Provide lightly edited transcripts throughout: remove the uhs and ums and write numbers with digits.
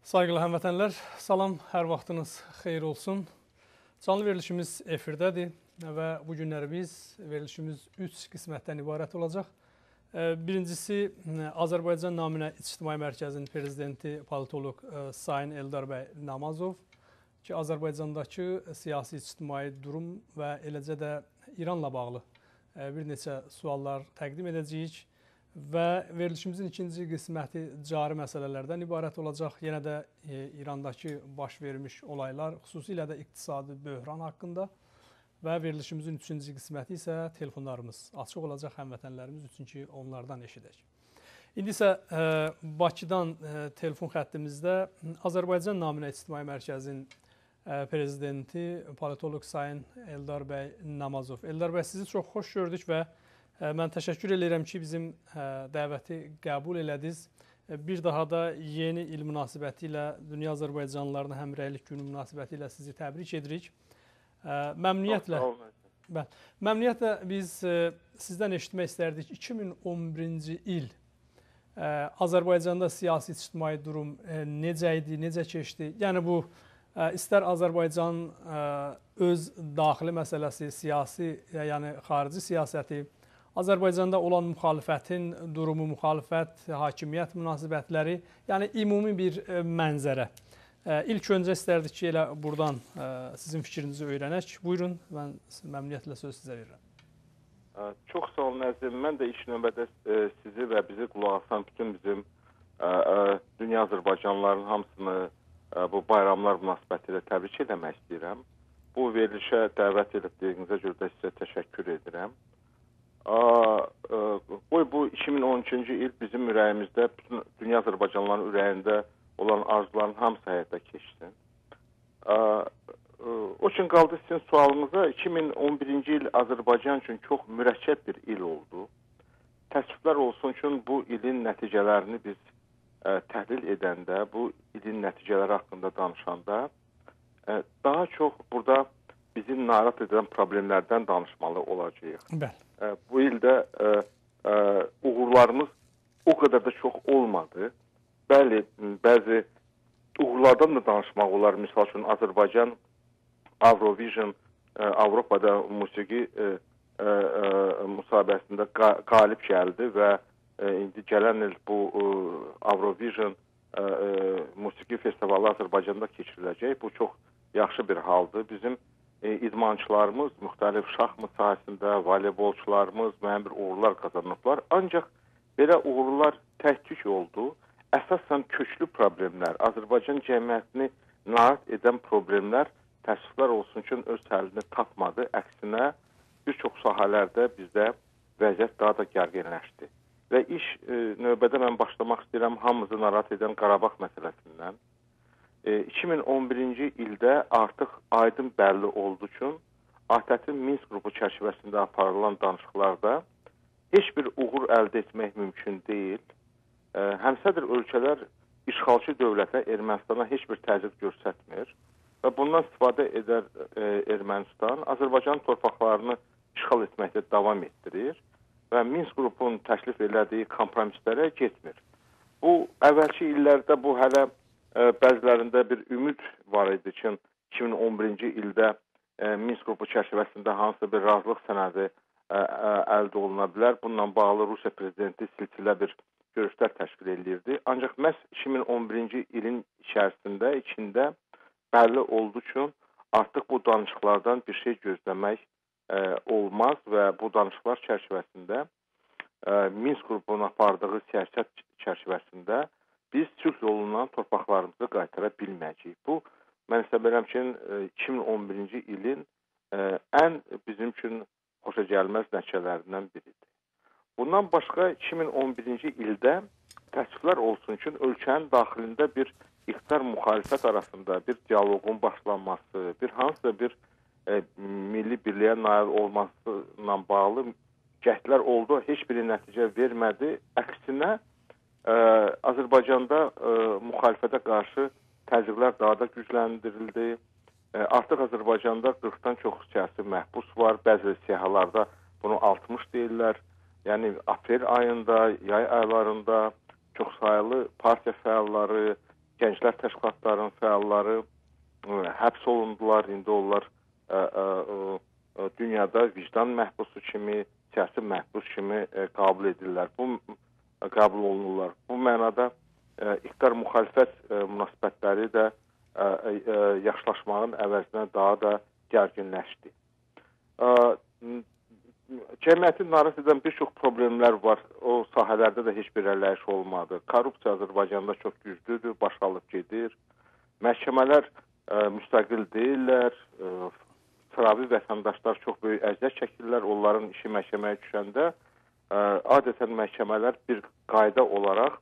Sayğılı həmvətənlər, salam, hər vaxtınız xeyir olsun. Canlı verilişimiz efirdədir və bu günləri biz verilişimiz 3 qismətdən ibarət olacaq. Birincisi, Azərbaycan naminə İctimai Mərkəzinin prezidenti politoloq Sayın Eldar bəy Namazov ki, Azərbaycandakı siyasi ictimai durum və eləcə də İranla bağlı bir neçə suallar təqdim edəcəyik. Və verilişimizin ikinci qisməti cari məsələlərdən ibarət olacaq. Yenə də İrandakı baş vermiş olaylar, xüsusilə də iqtisadi böhran haqqında və verilişimizin üçüncü qisməti isə telefonlarımız açıq olacaq həmvətənlərimiz üçün ki, onlardan eşidək. İndi isə Bakıdan telefon xəttimizdə Azərbaycan naminə İctimai Mərkəzinin prezidenti politoloq Sayın Eldar bəy Namazov. Eldar bəy, sizi çox xoş gördük və mən təşəkkür edirəm ki, bizim dəvəti qəbul elədiniz. Bir daha da yeni il münasibəti ilə, Dünya Azərbaycanlılarına Həmrəylik Günü münasibəti ilə sizi təbrik edirik. Məmnuniyyətlə, məmnuniyyətlə biz sizdən eşitmək istərdik. 2011-ci il Azərbaycanda siyasi ictimai durum necə idi, necə keçdi? Yəni bu, istər Azərbaycan öz daxili məsələsi, siyasi, yəni xarici siyasəti, Azərbaycanda olan müxalifətin durumu, müxalifət, hakimiyyət münasibətləri, yəni ümumi bir mənzərə. İlk öncə istərdik ki, elə buradan sizin fikrinizi öyrənək. Buyurun, mən məmnuniyyətlə söz sizə verirəm. Çox sağ olun, əzizim. Mən də ilk növbədə sizi və bizi qulaq asan bütün bizim dünya Azərbaycanlıların hamısını bu bayramlar münasibətilə təbrik eləmək istəyirəm. Bu verilişə dəvət etdiyinizə görə də sizə təşəkkür edirəm. Qoy bu 2013-cü il bizim ürəyimizdə, bütün dünya Azərbaycanlıların ürəyində olan arzuların hamısı həyata keçsin. O üçün qaldı sizin sualınıza, 2011-ci il Azərbaycan üçün çox mürəkkəb bir il oldu. Təəssüflər olsun ki, bu ilin nəticələrini biz təhlil edəndə, bu ilin nəticələri haqqında danışanda daha çox burada bizi narahat edən problemlərdən danışmalı olacağıq. Bəli. Bu ildə uğurlarımız o qədər də çox olmadı. Bəli, bəzi uğurlardan da danışmaq olar. Misal üçün, Azərbaycan Eurovision Avropada musiqi müsahibəsində qalib gəldi və indi gələn il bu Eurovision musiqi festivalı Azərbaycanda keçiriləcək. Bu çox yaxşı bir haldır. Bizim idmançılarımız müxtəlif şahmat sahəsində, voleybolçularımız müəyyən bir uğurlar qazanıblar. Ancaq belə uğurlar tək-tük oldu. Əsasən köklü problemlər, Azərbaycan cəmiyyətini narahat edən problemlər təəssüflər olsun ki, öz həllini tapmadı. Əksinə, bir çox sahələrdə bizdə vəziyyət daha da gərginləşdi. Və iş növbədə mən başlamaq istəyirəm hamımızı narahat edən Qarabağ məsələsindən. 2011-ci ildə artıq aydın bəlli oldu ki, ATƏT-in Minsk qrupu çərçivəsində aparılan danışıqlarda heç bir uğur əldə etmək mümkün deyil. Həmsədr ölkələr işğalçı dövlətə, Ermənistana heç bir təzyiq göstərmir və bundan istifadə edər Ermənistan Azərbaycan torpaqlarını işğal etməkdə davam etdirir və Minsk qrupunun təklif elədiyi kompromislərə getmir. Bu, əvvəlki illərdə bu hələ bəzilərində bir ümid var idi ki, 2011-ci ildə Minsk qrupu çərçivəsində hansısa bir razılıq sənədi əldə oluna bilər. Bununla bağlı Rusiya prezidenti silsilə bir görüşlər təşkil edirdi. Ancaq məhz 2011-ci ilin içərisində, içində bəlli oldu ki, artıq bu danışıqlardan bir şey gözləmək olmaz və bu danışıqlar çərçivəsində Minsk qrupunun apardığı siyasət çərçivəsində biz sülh yolundan torpaqlarımızı qaytara bilməyəcəyik. Bu, mən hesab edirəm ki, 2011-ci ilin ən bizim üçün xoşagəlməz nəticələrindən biridir. Bundan başqa 2011-ci ildə təəssüflər olsun ki, ölkənin daxilində bir iqtidar müxalifət arasında bir dialoqun başlanması, bir hansısa bir milli birliyə nail olması ilə bağlı cəhdlər oldu, heç biri nəticə vermədi. Əksinə, Azərbaycanda müxalifətə qarşı təzyiqlər daha da gücləndirildi. Artıq Azərbaycanda 40-dan çox siyasi məhbus var. Bəzi siyahılarda bunu 60 deyirlər. Yəni aprel ayında, yay aylarında çoxsaylı partiya fəalları, gənclər təşkilatlarının fəalları həbs olundular. İndi onlar dünyada vicdan məhbusu kimi, siyasi məhbus kimi qəbul edirlər. Qəbul olunurlar. Bu mənada iqtidar-müxalifət münasibətləri də yaxşılaşmağın əvəzinə daha da gərginləşdi. Cəmiyyəti narahat edən bir çox problemlər var. O sahələrdə də heç bir irəliləyiş olmadı. Korrupsiya Azərbaycanda çox güclüdür, baş alıb gedir. Məhkəmələr müstəqil deyirlər. Sıravi vətəndaşlar çox böyük əziyyət çəkirlər. Onların işi məhkəməyə düşəndə adətən məhkəmələr bir qayda olaraq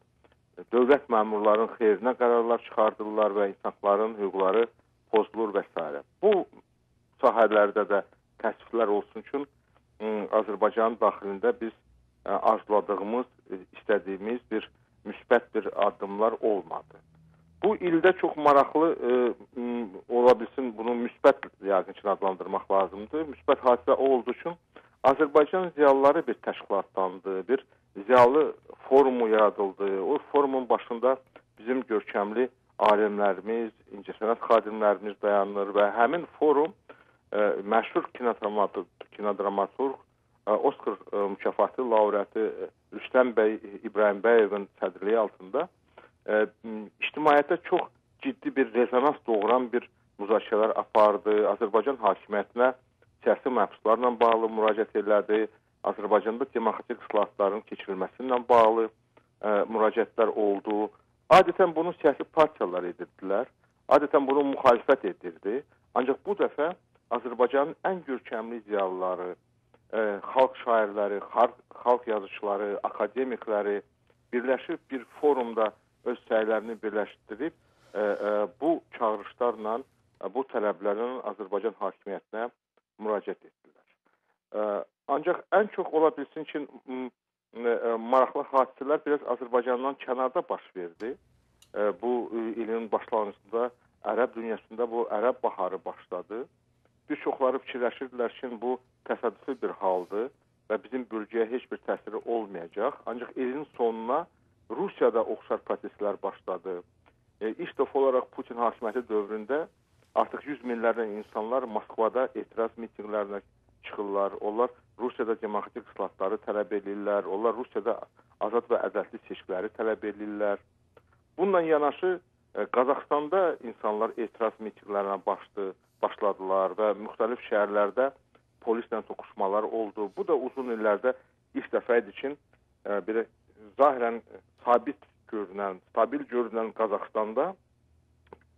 dövlət məmurlarının xeyrinə qərarlar çıxardırlar və insanların hüquqları pozulur və s. Bu sahələrdə də təəssüflər olsun ki, Azərbaycanın daxilində biz arzuladığımız, istədiyimiz bir müsbət bir addımlar olmadı. Bu ildə çox maraqlı ola bilsin, bunu müsbət yəqin ki adlandırmaq lazımdır. Müsbət hadisə o oldu ki, Azərbaycan ziyalıları bir təşkilatlandı, bir ziyalı forumu yaradıldı. O forumun başında bizim görkəmli alimlərimiz, incəsənət xadimlərimiz dayanır və həmin forum məşhur kinodramaturq Oskar mükafatı laureatı Rüstəm bəy İbrahimbəyevin sədrliyi altında ictimaiyyətə çox ciddi bir rezonans doğuran bir müzakirələr apardı. Azərbaycan hakimiyyətinə siyasi məhbuslarla bağlı müraciət elədi. Azərbaycanda demokratik islahatların keçirilməsi ilə bağlı müraciətlər oldu. Adətən bunu siyasi partiyalar edirdilər. Adətən bunu müxalifət edirdi. Ancaq bu dəfə Azərbaycanın ən görkəmli ziyalıları, xalq şairləri, xalq yazıçıları, akademikləri birləşib bir forumda öz səylərini birləşdirib bu çağırışlarla, bu tələblərlə Azərbaycan hakimiyyətinə müraciət etdilər. Ancaq ən çox ola bilsin ki, maraqlı hadisələr biraz Azərbaycandan kənarda baş verdi. Bu ilin başlanğıcında Ərəb dünyasında bu Ərəb baharı başladı. Bir çoxları fikirləşirdilər ki, bu təsadüfi bir haldır və bizim bölgəyə heç bir təsiri olmayacaq. Ancaq ilin sonuna Rusiyada oxşar protestlər başladı. İlk dəfə olaraq Putin hakimiyyəti dövründə artıq 100 minlərlə insanlar Moskvada etiraz mitinqlərinə çıxırlar. Onlar Rusiyada demokratik islahatları tələb edirlər. Onlar Rusiyada azad və ədalətli seçkiləri tələb edirlər. Bununla yanaşı Qazaxstanda insanlar etiraz mitinqlərinə başladılar və müxtəlif şəhərlərdə polislə toqquşmalar oldu. Bu da uzun illərdə ilk dəfə idi ki, bir zahirən sabit görünən, stabil görünən Qazaxstanda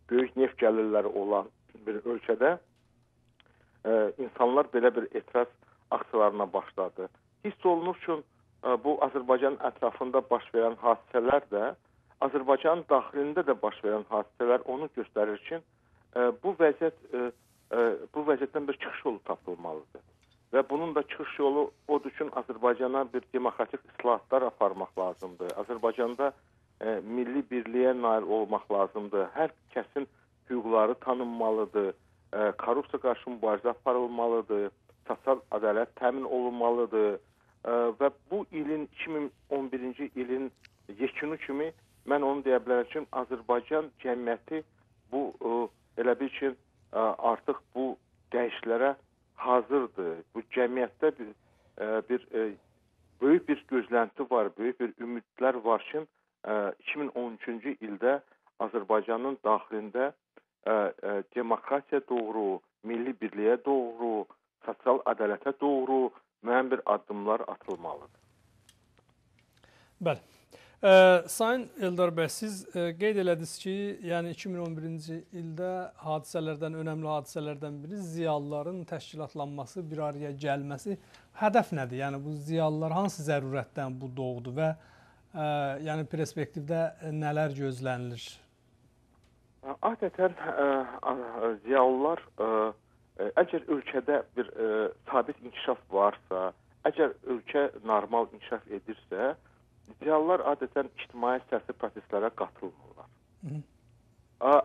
böyük neft gəlirləri olan bir ölkədə insanlar belə bir etiraz aksiyalarına başladı. Hiss olunur ki, bu Azərbaycanın ətrafında baş verən hadisələr də, Azərbaycanın daxilində də baş verən hadisələr onu göstərir ki, bu vəziyyətdən bir çıxış yolu tapılmalıdır. Və bunun da çıxış yolu odur ki, Azərbaycana bir demokratik islahatlar aparmaq lazımdır. Azərbaycanda milli birliyə nail olmaq lazımdır. Hər kəsin hüquqları tanınmalıdır. Korrupsiya qarşı mübarizə aparılmalıdır. Sosial ədalət təmin olunmalıdır. Və bu ilin, 2011-ci ilin yekunu kimi mən onu deyə bilərəm ki, Azərbaycan cəmiyyəti bu elə bil ki, artıq bu dəyişiklərə hazırdır. Bu cəmiyyətdə bir böyük bir gözlənti var, böyük bir ümidlər var ki, 2013-cü ildə Azərbaycanın daxilində demokratiya doğru, milli birliyə doğru, sosial ədalətə doğru müəyyən bir addımlar atılmalıdır. Bəli. Sayın Eldar bəy, siz qeyd elədiniz ki, yəni 2011-ci ildə hadisələrdən, önəmli hadisələrdən biri ziyalıların təşkilatlanması, bir araya gəlməsi. Hədəf nədir? Yəni bu ziyalılar hansı zərurətdən bu doğdu və yəni perspektivdə nələr gözlənilir? Adətən ziyalılar, əgər ölkədə bir sabit inkişaf varsa, əgər ölkə normal inkişaf edirsə, ziyalılar adətən ictimai siyasi proseslərə qatılmırlar.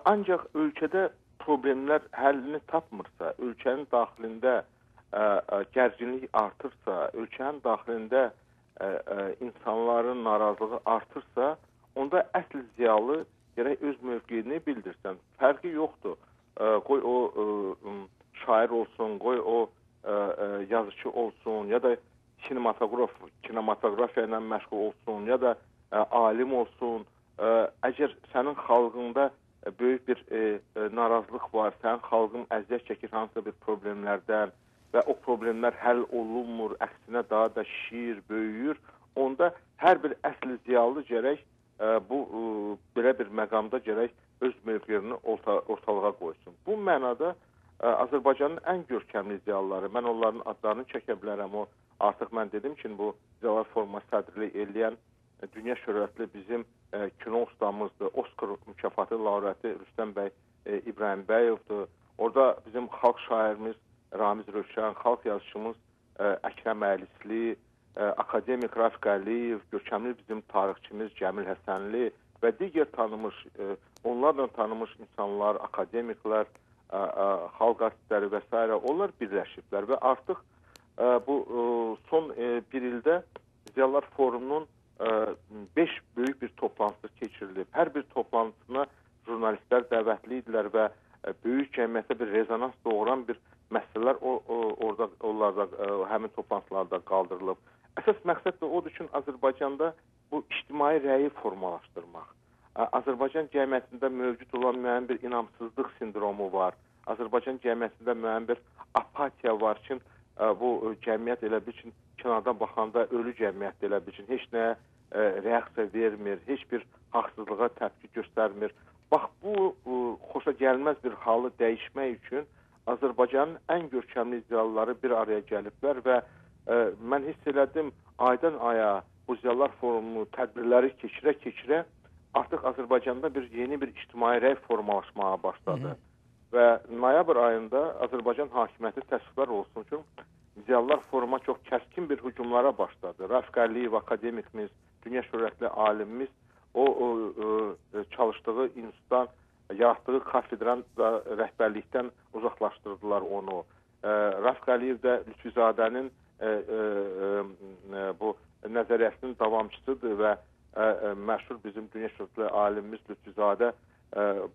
Ancaq ölkədə problemlər həllini tapmırsa, ölkənin daxilində gərginlik artırsa, ölkənin daxilində insanların narazılığı artırsa, onda əsl ziyalı gərək öz mövqeyini bildirsən. Fərqi yoxdur. Qoy o şair olsun, qoy o yazıçı olsun, ya da kinematografiya ilə məşğul olsun, ya da alim olsun. Əgər sənin xalqında böyük bir narazılıq var, sənin xalqın əziyyət çəkir hansısa bir problemlərdən və o problemlər həll olunmur, əksinə daha da şişir, böyüyür, onda hər bir əsl ziyalı gərək bu belə bir məqamda gərək öz mövqeyini ortalığa qoysun. Bu mənada Azərbaycanın ən görkəmli ziyalıları, mən onların adlarını çəkə bilərəm, o artıq mən dedim ki, bu Ziyalılar Forumuna sədrlik eləyən dünya şöhrətli bizim kino ustamızdır, Oskar mükafatı laureatı Rüstəm bəy İbrahimbəyovdur. Orada bizim xalq şairimiz Ramiz Rövşən, xalq yazıçımız Əkrəm Əlisli, akademik Rafiq Əliyev, görkəmli bizim tarixçimiz Cəmil Həsənli və digər tanımış, onlarla tanımış insanlar, akademiklər, xalq artistləri və s. Onlar birləşiblər və artıq bu son bir ildə Ziyalılar Forumunun 5 böyük bir toplantısı keçirilib. Hər bir toplantısına jurnalistlər dəvətli idilər və böyük cəmiyyətə bir rezonans doğuran bir məsələlər orada, onlarda, həmin toplantılarda qaldırılıb. Əsas məqsəd də odur ki, Azərbaycanda bu ictimai rəyi formalaşdırmaq. Azərbaycan cəmiyyətində mövcud olan müəyyən bir inamsızlıq sindromu var. Azərbaycan cəmiyyətində müəyyən bir apatiya var ki, bu cəmiyyət elə bil ki, kənardan baxanda ölü cəmiyyət elə bil ki, heç nəyə reaksiya vermir, heç bir haqsızlığa təpki göstərmir. Bax, bu xoşa gəlməz bir halı dəyişmək üçün Azərbaycanın ən görkəmli ziyalıları bir araya gəliblər və mən hiss elədim, aydan aya bu Ziyalılar Forumu tədbirləri keçirə-keçirə artıq Azərbaycanda bir yeni bir ictimai rəy formalaşmağa başladı. Və noyabr ayında Azərbaycan hakimiyyəti təəssüflər olsun ki, Ziyalılar Foruma çox kəskin bir hücumlara başladı. Rafiq Əliyev akademikimiz, dünya şöhrətli alimimiz, o çalışdığı institutdan, yaratdığı kafedran da rəhbərlikdən uzaqlaşdırdılar onu. Rafiq Əliyev də Lütfüzadənin bu nəzəriyyəsinin davamçısıdır və məşhur bizim dünya şöhrətli alimimiz Lütfüzadə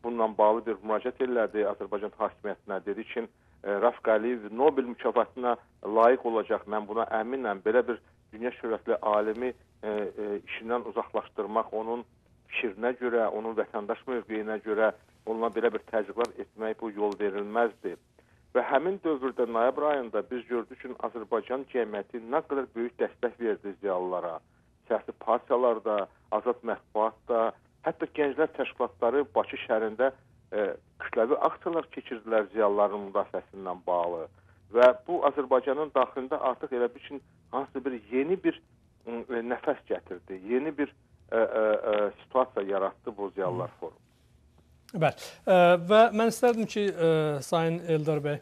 bununla bağlı bir müraciət elədi Azərbaycan hakimiyyətinə. Dedi ki, Rafiq Əliyev Nobel mükafatına layiq olacaq, mən buna əminəm. Belə bir dünya şöhrətli alimi işindən uzaqlaşdırmaq, onun fikrinə görə, onun vətəndaş mövqeyinə görə onunla belə bir təzyiqlər etmək bu yol verilməzdi. Və həmin dövrdə noyabr ayında biz gördük ki, Azərbaycan cəmiyyəti nə qədər böyük dəstək verdi ziyalılara. Siyasi partiyalarda, azad mətbuatda, hətta gənclər təşkilatları Bakı şəhərində kütləvi aksiyalar keçirdilər ziyalıların müdafiəsindən bağlı. Və bu Azərbaycanın daxilində artıq elə bir ki, hansısa bir yeni bir nəfəs gətirdi, yeni bir situasiya yaratdı bu Ziyalılar Forumu. Bəli. Və mən istərdim ki, Sayın Eldar bəy,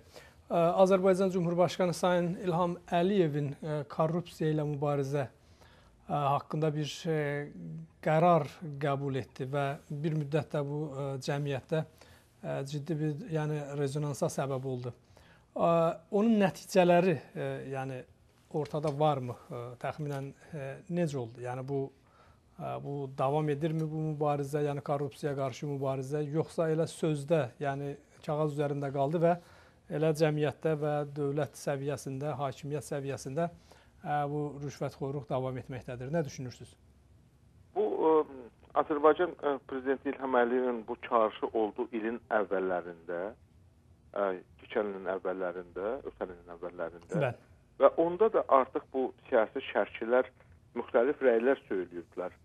Azərbaycan Cumhurbaşqanı Sayın İlham Əliyevin korrupsiya ilə mübarizə haqqında bir qərar qəbul etdi və bir müddət də bu cəmiyyətdə ciddi bir, yəni rezonansa səbəb oldu. Onun nəticələri, yəni ortada varmı? Təxminən necə oldu? Yəni bu davam edirmi bu mübarizə, yəni korrupsiyaya qarşı mübarizə, yoxsa elə sözdə, yəni kağız üzərində qaldı və elə cəmiyyətdə və dövlət səviyyəsində, hakimiyyət səviyyəsində bu rüşvətxorluq davam etməkdədir. Nə düşünürsünüz? Bu, Azərbaycan Prezidenti İlham Əliyevin bu çağırışı oldu ilin əvvəllərində, keçən ilin əvvəllərində, ötən ilin əvvəllərində. Bəli. Və onda da artıq bu siyasi şərhçilər müxtəlif rəylər söyləyirdilər.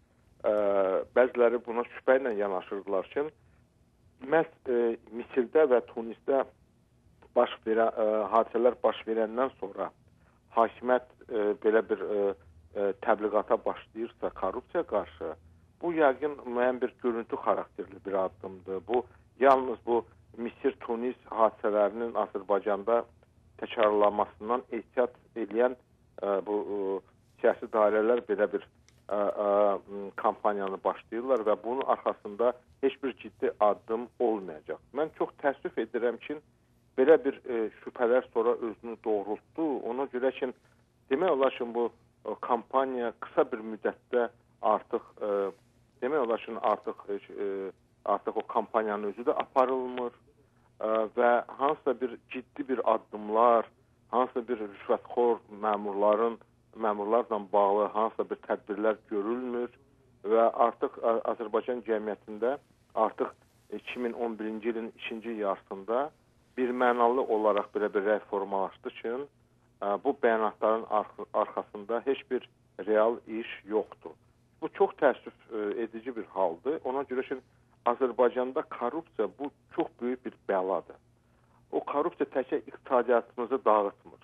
Bəziləri buna şübhə ilə yanaşırdılar ki, məhz Misirdə və Tunisdə hadisələr baş verəndən sonra hakimiyyət belə bir təbliğata başlayırsa korrupsiya qarşı, bu yəqin müəyyən bir görüntü xarakterli bir addımdır. Bu, yalnız bu Misir-Tunis hadisələrinin Azərbaycanda təkrarlanmasından ehtiyat eləyən bu siyasi dairələr belə bir kampaniyanı başlayırlar və bunun arxasında heç bir ciddi addım olmayacaq. Mən çox təəssüf edirəm ki, belə bir şübhələr sonra özünü doğrultdu. Ona görə ki, demək olar ki, bu kampaniya qısa bir müddətdə artıq demək olar ki, artıq Artıq o kampaniyanın özü də aparılmır və hansısa bir ciddi bir addımlar, hansısa bir rüşvətxor məmurlarla bağlı hansısa bir tədbirlər görülmür və artıq Azərbaycan cəmiyyətində artıq 2011-ci ilin ikinci yarısında bir mənalı olaraq belə bir rəy formalaşdı ki, bu bəyanatların arxasında heç bir real iş yoxdur. Bu çox təəssüf edici bir haldır. Ona görə ki, Azərbaycanda korrupsiya bu çox böyük bir bəladır. O korrupsiya təkcə iqtisadiyyatımızı dağıtmır.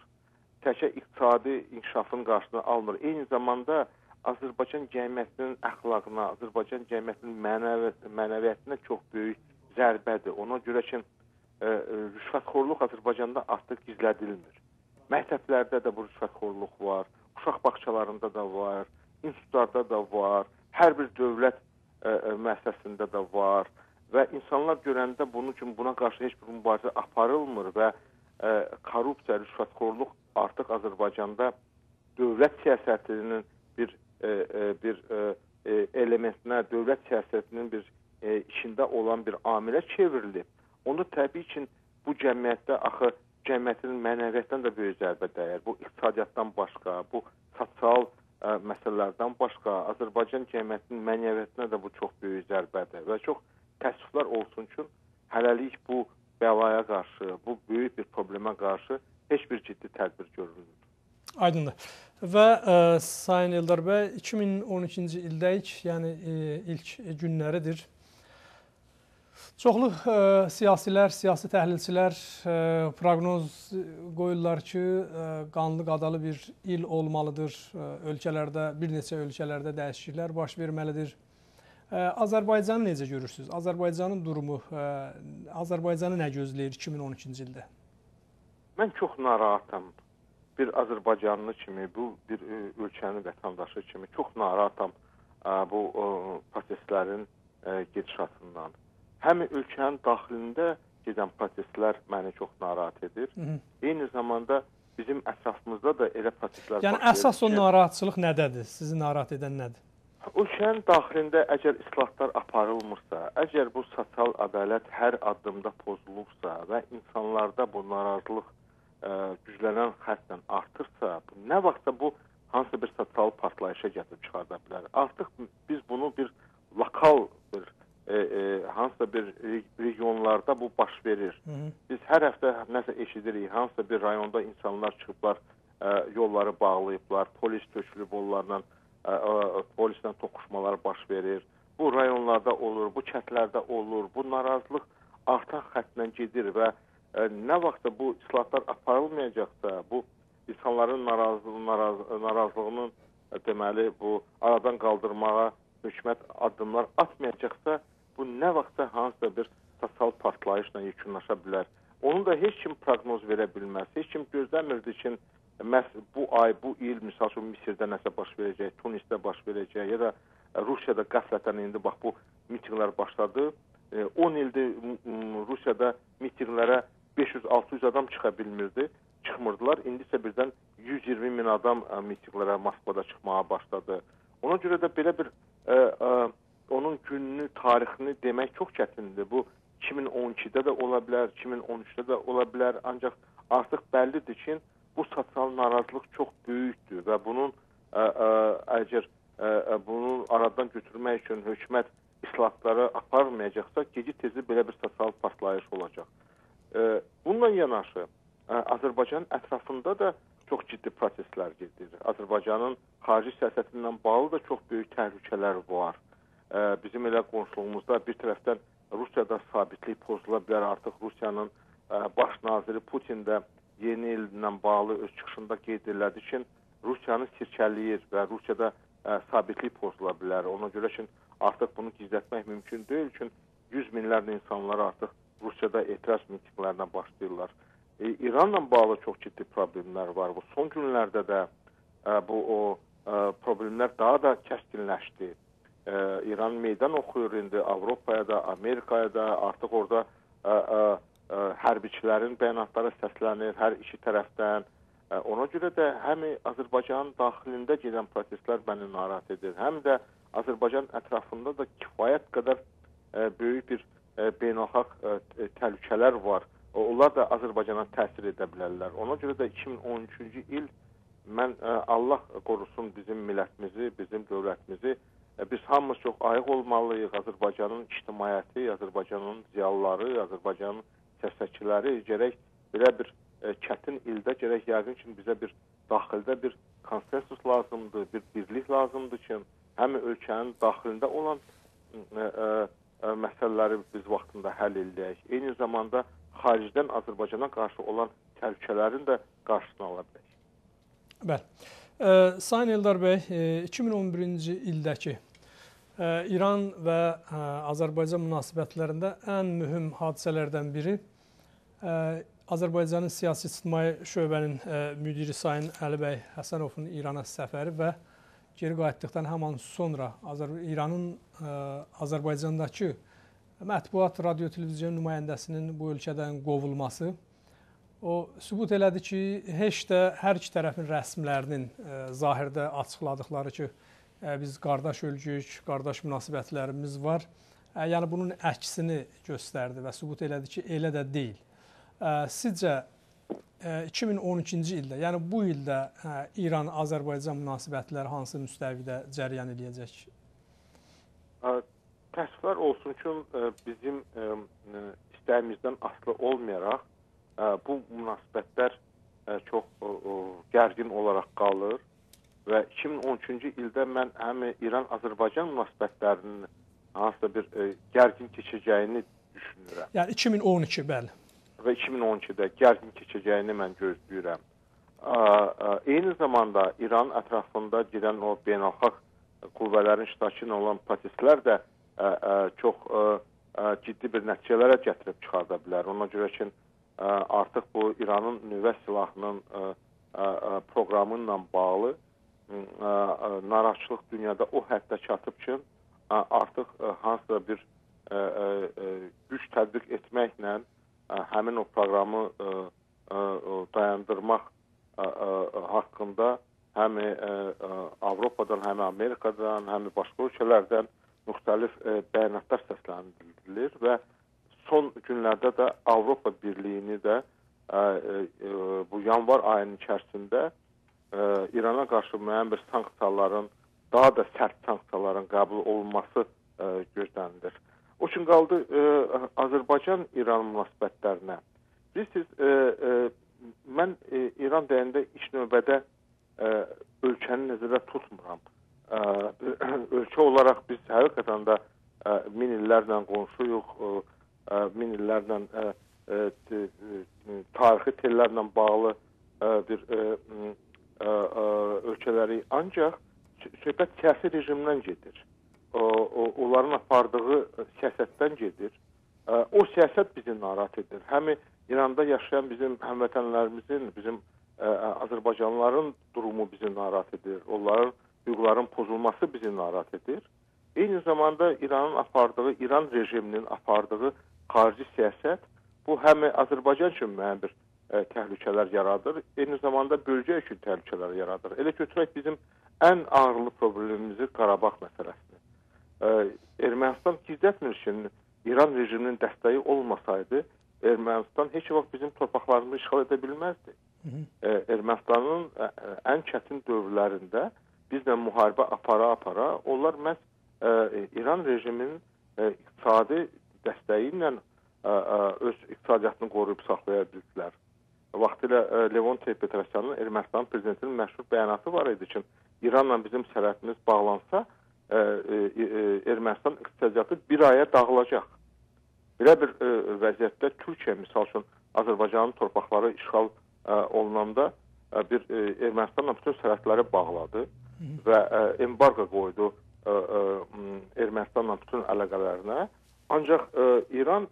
Təkcə iqtisadi inkişafın qarşısını almır. Eyni zamanda Azərbaycan cəmiyyətinin əxlaqına, Azərbaycan cəmiyyətinin mənəviyyətinə çox böyük zərbədir. Ona görə ki, rüşvətxorluq Azərbaycanda artıq gizlədilmir. Məktəblərdə də bu rüşvətxorluq var, uşaq bağçalarında da var, institutlarda da var, hər bir dövlət müəssisəsində də var və insanlar görəndə bunun üçün buna qarşı heç bir mübarizə aparılmır və korrupsiya, rüşvətxorluq artıq Azərbaycanda dövlət siyasətinin bir elementinə, dövlət siyasətinin bir içində olan bir amilə çevrilib. Onda təbii ki, bu cəmiyyətdə axı cəmiyyətin mənəviyyatdan da böyük zərbə dəyər. Bu iqtisadiyyatdan başqa, bu sosial məsələlərdən başqa Azərbaycan cəmiyyətinin mənəviyyatına da bu çox böyük zərbədir və çox təəssüflər olsun ki, hələlik bu bəlaya qarşı, bu böyük bir problemə qarşı heç bir ciddi tədbir görülmür. Aydındır. Və Sayın Eldar bəy, 2012-ci ildəyik, yəni ilk günləridir. Çoxlu siyasilər, siyasi təhlilçilər proqnoz qoyurlar ki, qanlı qadalı bir il olmalıdır. Ölkələrdə, bir neçə ölkələrdə dəyişikliklər baş verməlidir. Azərbaycanı necə görürsünüz? Azərbaycanın durumu, Azərbaycanı nə gözləyir 2012-ci ildə? Mən çox narahatam. Bir Azərbaycanlı kimi, bu bir ölkənin vətəndaşı kimi çox narahatam bu proseslərin gedişatından. Həm ölkənin daxilində gedən protestlər məni çox narahat edir. Eyni zamanda bizim ətrafımızda da elə protestlər. Yəni əsas o narahatçılıq nədədir? Sizi narahat edən nədir? Ölkənin daxilində əgər islahatlar aparılmırsa, əgər bu sosial ədalət hər addımda pozulursa və insanlarda bu narazılıq güclənən xəttlə artırsa, nə vaxtsa bu hansısa bir sosial partlayışa gətirib çıxarda bilər. Artıq biz bunu bir lokal bir hansısa bir regionlarda bu baş verir. Biz hər həftə nəsə eşidirik, hansısa bir rayonda insanlar çıxıblar, yolları bağlayıblar, polis tökülüb onlarla, polislə toqquşmalar baş verir. Bu rayonlarda olur, bu kəndlərdə olur, bu narazılıq artan xəttlə gedir və nə vaxtda bu islahatlar aparılmayacaqsa, bu insanların narazılığının deməli bu aradan qaldırmağa hökumət addımlar atmayacaqsa, bu nə vaxtda hansısa bir sosial partlayışla yekunlaşa bilər. Onu da heç kim proqnoz verə bilməz. Heç kim gözləmirdi ki, məhz bu ay, bu il, misal üçün Misirdə nəsə baş verəcək, Tunisdə baş verəcək ya da Rusiyada qəflətən indi bax bu mitinqlər başladı. 10 ildir Rusiyada mitinqlərə 500-600 adam çıxa bilmirdi, çıxmırdılar. İndi isə birdən 120 min adam mitinqlərə Moskvada çıxmağa başladı. Ona görə də belə bir onun gününü, tarixini demək çox çətindir. Bu 2012-də də ola bilər, 2013-də də ola bilər. Ancaq artıq bəllidir ki, bu sosial narazılıq çox böyükdür və bunun əgər bunu aradan götürmək üçün hökumət islahatları aparmayacaqsa, geci-tezi belə bir sosial partlayış olacaq. Bununla yanaşı, Azərbaycanın ətrafında da çox ciddi proseslər gedir. Azərbaycanın xarici siyasətindən bağlı da çox böyük təhlükələr var. Bizim elə qonşuluğumuzda bir tərəfdən Rusiyada sabitlik pozula bilər. Artıq Rusiyanın baş naziri Putin də yeni illə bağlı öz çıxışında qeyd elədi ki, Rusiyanı sirkələyir və Rusiyada sabitlik pozula bilər. Ona görə ki, artıq bunu gizlətmək mümkün deyil ki, 100 minlərlə insanlar artıq Rusiyada etiraz mitinqlərinə başlayırlar. İranla bağlı çox ciddi problemlər var. Bu son günlərdə də bu problemlər daha da kəskinləşdi. İran meydan oxuyur indi Avropaya da, Amerikaya da, artıq orada hərbiçilərin bəyanatları səslənir hər iki tərəfdən. Ona görə də həm Azərbaycanın daxilində gedən protestlər məni narahat edir, həm də Azərbaycan ətrafında da kifayət qədər böyük bir beynəlxalq təhlükələr var. Onlar da Azərbaycana təsir edə bilərlər. Ona görə də 2013-cü il mən Allah qorusun bizim millətimizi, bizim dövlətimizi. Biz hamımız çox ayıq olmalıyıq. Azərbaycanın ictimaiyyəti, Azərbaycanın ziyalıları, Azərbaycanın siyasətçiləri gərək belə bir çətin ildə gərək yəqin ki, bizə bir daxildə bir konsensus lazımdır, bir birlik lazımdır ki, həm ölkənin daxilində olan məsələləri biz vaxtında həll eləyək. Eyni zamanda xaricdən Azərbaycana qarşı olan təhlükələrin də qarşısını ala bilək. Bəli. Sayın Eldar bəy, 2011-ci ildəki İran və Azərbaycan münasibətlərində ən mühüm hadisələrdən biri Azərbaycanın siyasi ictimai şöbənin müdiri Sayın Əli bəy Həsənovun İrana səfəri və geri qayıtdıqdan həman sonra İranın Azərbaycandakı mətbuat, radio, televizyon nümayəndəsinin bu ölkədən qovulması. O sübut elədi ki, heç də hər iki tərəfin rəsmilərinin zahirdə açıqladıqları ki, biz qardaş ölkəyik, qardaş münasibətlərimiz var. Yəni bunun əksini göstərdi və sübut elədi ki, elə də deyil. Sizcə 2012-ci ildə, yəni bu ildə İran-Azərbaycan münasibətləri hansı müstəvidə cəryan eləyəcək? Təəssüflər olsun ki, bizim istəyimizdən asılı olmayaraq bu münasibətlər çox gərgin olaraq qalır və 2013-cü ildə mən həm İran-Azərbaycan münasibətlərinin hansısa bir gərgin keçəcəyini düşünürəm. Yəni 2012, bəli. Və 2012-də gərgin keçəcəyini mən gözləyirəm. Eyni zamanda İranın ətrafında gedən o beynəlxalq qüvvələrin iştirakı ilə olan protestlər də çox ciddi bir nəticələrə gətirib çıxarda bilər. Ona görə ki, artıq bu İranın nüvə silahının proqramı ilə bağlı narahatçılıq dünyada o həddə çatıb ki, artıq hansısa bir güc tətbiq etməklə həmin o proqramı dayandırmaq haqqında həm Avropadan, həm Amerikadan, həm başqa ölkələrdən müxtəlif bəyanatlar səsləndirilir və son günlərdə də Avropa Birliyini də bu yanvar ayının içərisində İrana qarşı müəyyən bir sanksiyaların, daha da sərt sanksiyaların qəbul olunması gözlənilir. O üçün qaldı Azərbaycan-İran münasibətlərinə. Bilirsiniz, mən İran deyəndə ilk növbədə ölkəni nəzərdə tutmuram. Ölkə olaraq biz həqiqətən də min illərlə qonşuyuq, min illərlə tarixi tellərlə bağlı bir ölkələri. Ancaq söhbət siyasi rejimdən gedir. Onların apardığı siyasətdən gedir. O siyasət bizi narahat edir. Həm İranda yaşayan bizim həmvətənlərimizin, bizim Azərbaycanlıların durumu bizi narahat edir. Onların hüquqların pozulması bizi narahat edir. Eyni zamanda İranın apardığı, İran rejiminin apardığı xarici siyasət bu həm Azərbaycan üçün müəyyən bir təhlükələr yaradır, eyni zamanda bölgə üçün təhlükələr yaradır. Elə götürək bizim ən ağırlı problemimizi Qarabağ məsələsini. Ermənistan gizlətmir ki, İran rejiminin dəstəyi olmasaydı, Ermənistan heç vaxt bizim torpaqlarımızı işğal edə bilməzdi. Ermənistanın ən çətin dövrlərində bizlə müharibə apara-apara, onlar məhz İran rejiminin iqtisadi dəstəyi ilə öz iqtisadiyyatını qoruyub saxlaya bildilər. Vaxtilə Levon Ter-Petrosyanın, Ermənistan prezidentinin məşhur bəyanatı var idi ki, İranla bizim sərhədimiz bağlansa, Ermənistan iqtisadiyyatı bir aya dağılacaq. Belə bir vəziyyətdə Türkiyə, misal üçün, Azərbaycanın torpaqları işğal olunanda bir Ermənistanla bütün sərhədləri bağladı və embargo qoydu Ermənistanla bütün əlaqələrinə. Ancaq İran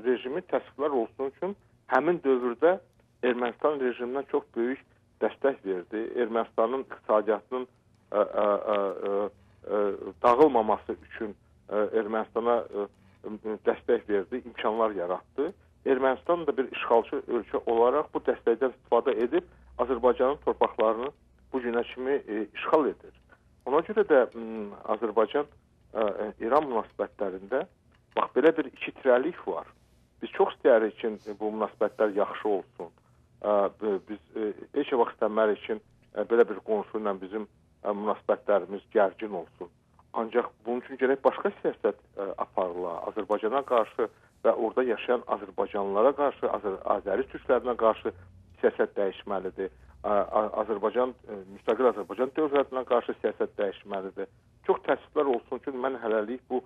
rejimi təəssüflər olsun ki, həmin dövrdə Ermənistan rejiminə çox böyük dəstək verdi. Ermənistanın iqtisadiyyatının dağılmaması üçün Ermənistana dəstək verdi, imkanlar yaratdı. Ermənistan da bir işğalçı ölkə olaraq bu dəstəkdən istifadə edib Azərbaycanın torpaqlarını bu günə kimi işğal edir. Ona görə də Azərbaycan İran münasibətlərində Belə bir ikitirəlik var. Biz çox istəyirik ki, bu münasibətlər yaxşı olsun. Biz heç vaxt istəmərik ki, belə bir qonşu ilə bizim münasibətlərimiz gərgin olsun. Ancaq bunun üçün gərək başqa siyasət aparıla. Azərbaycana qarşı və orada yaşayan Azərbaycanlılara qarşı, Azəri türklərinə qarşı siyasət dəyişməlidir. Azərbaycan, müstəqil Azərbaycan dövlətinə qarşı siyasət dəyişməlidir. Çox təəssüflər olsun ki, mən hələlik bu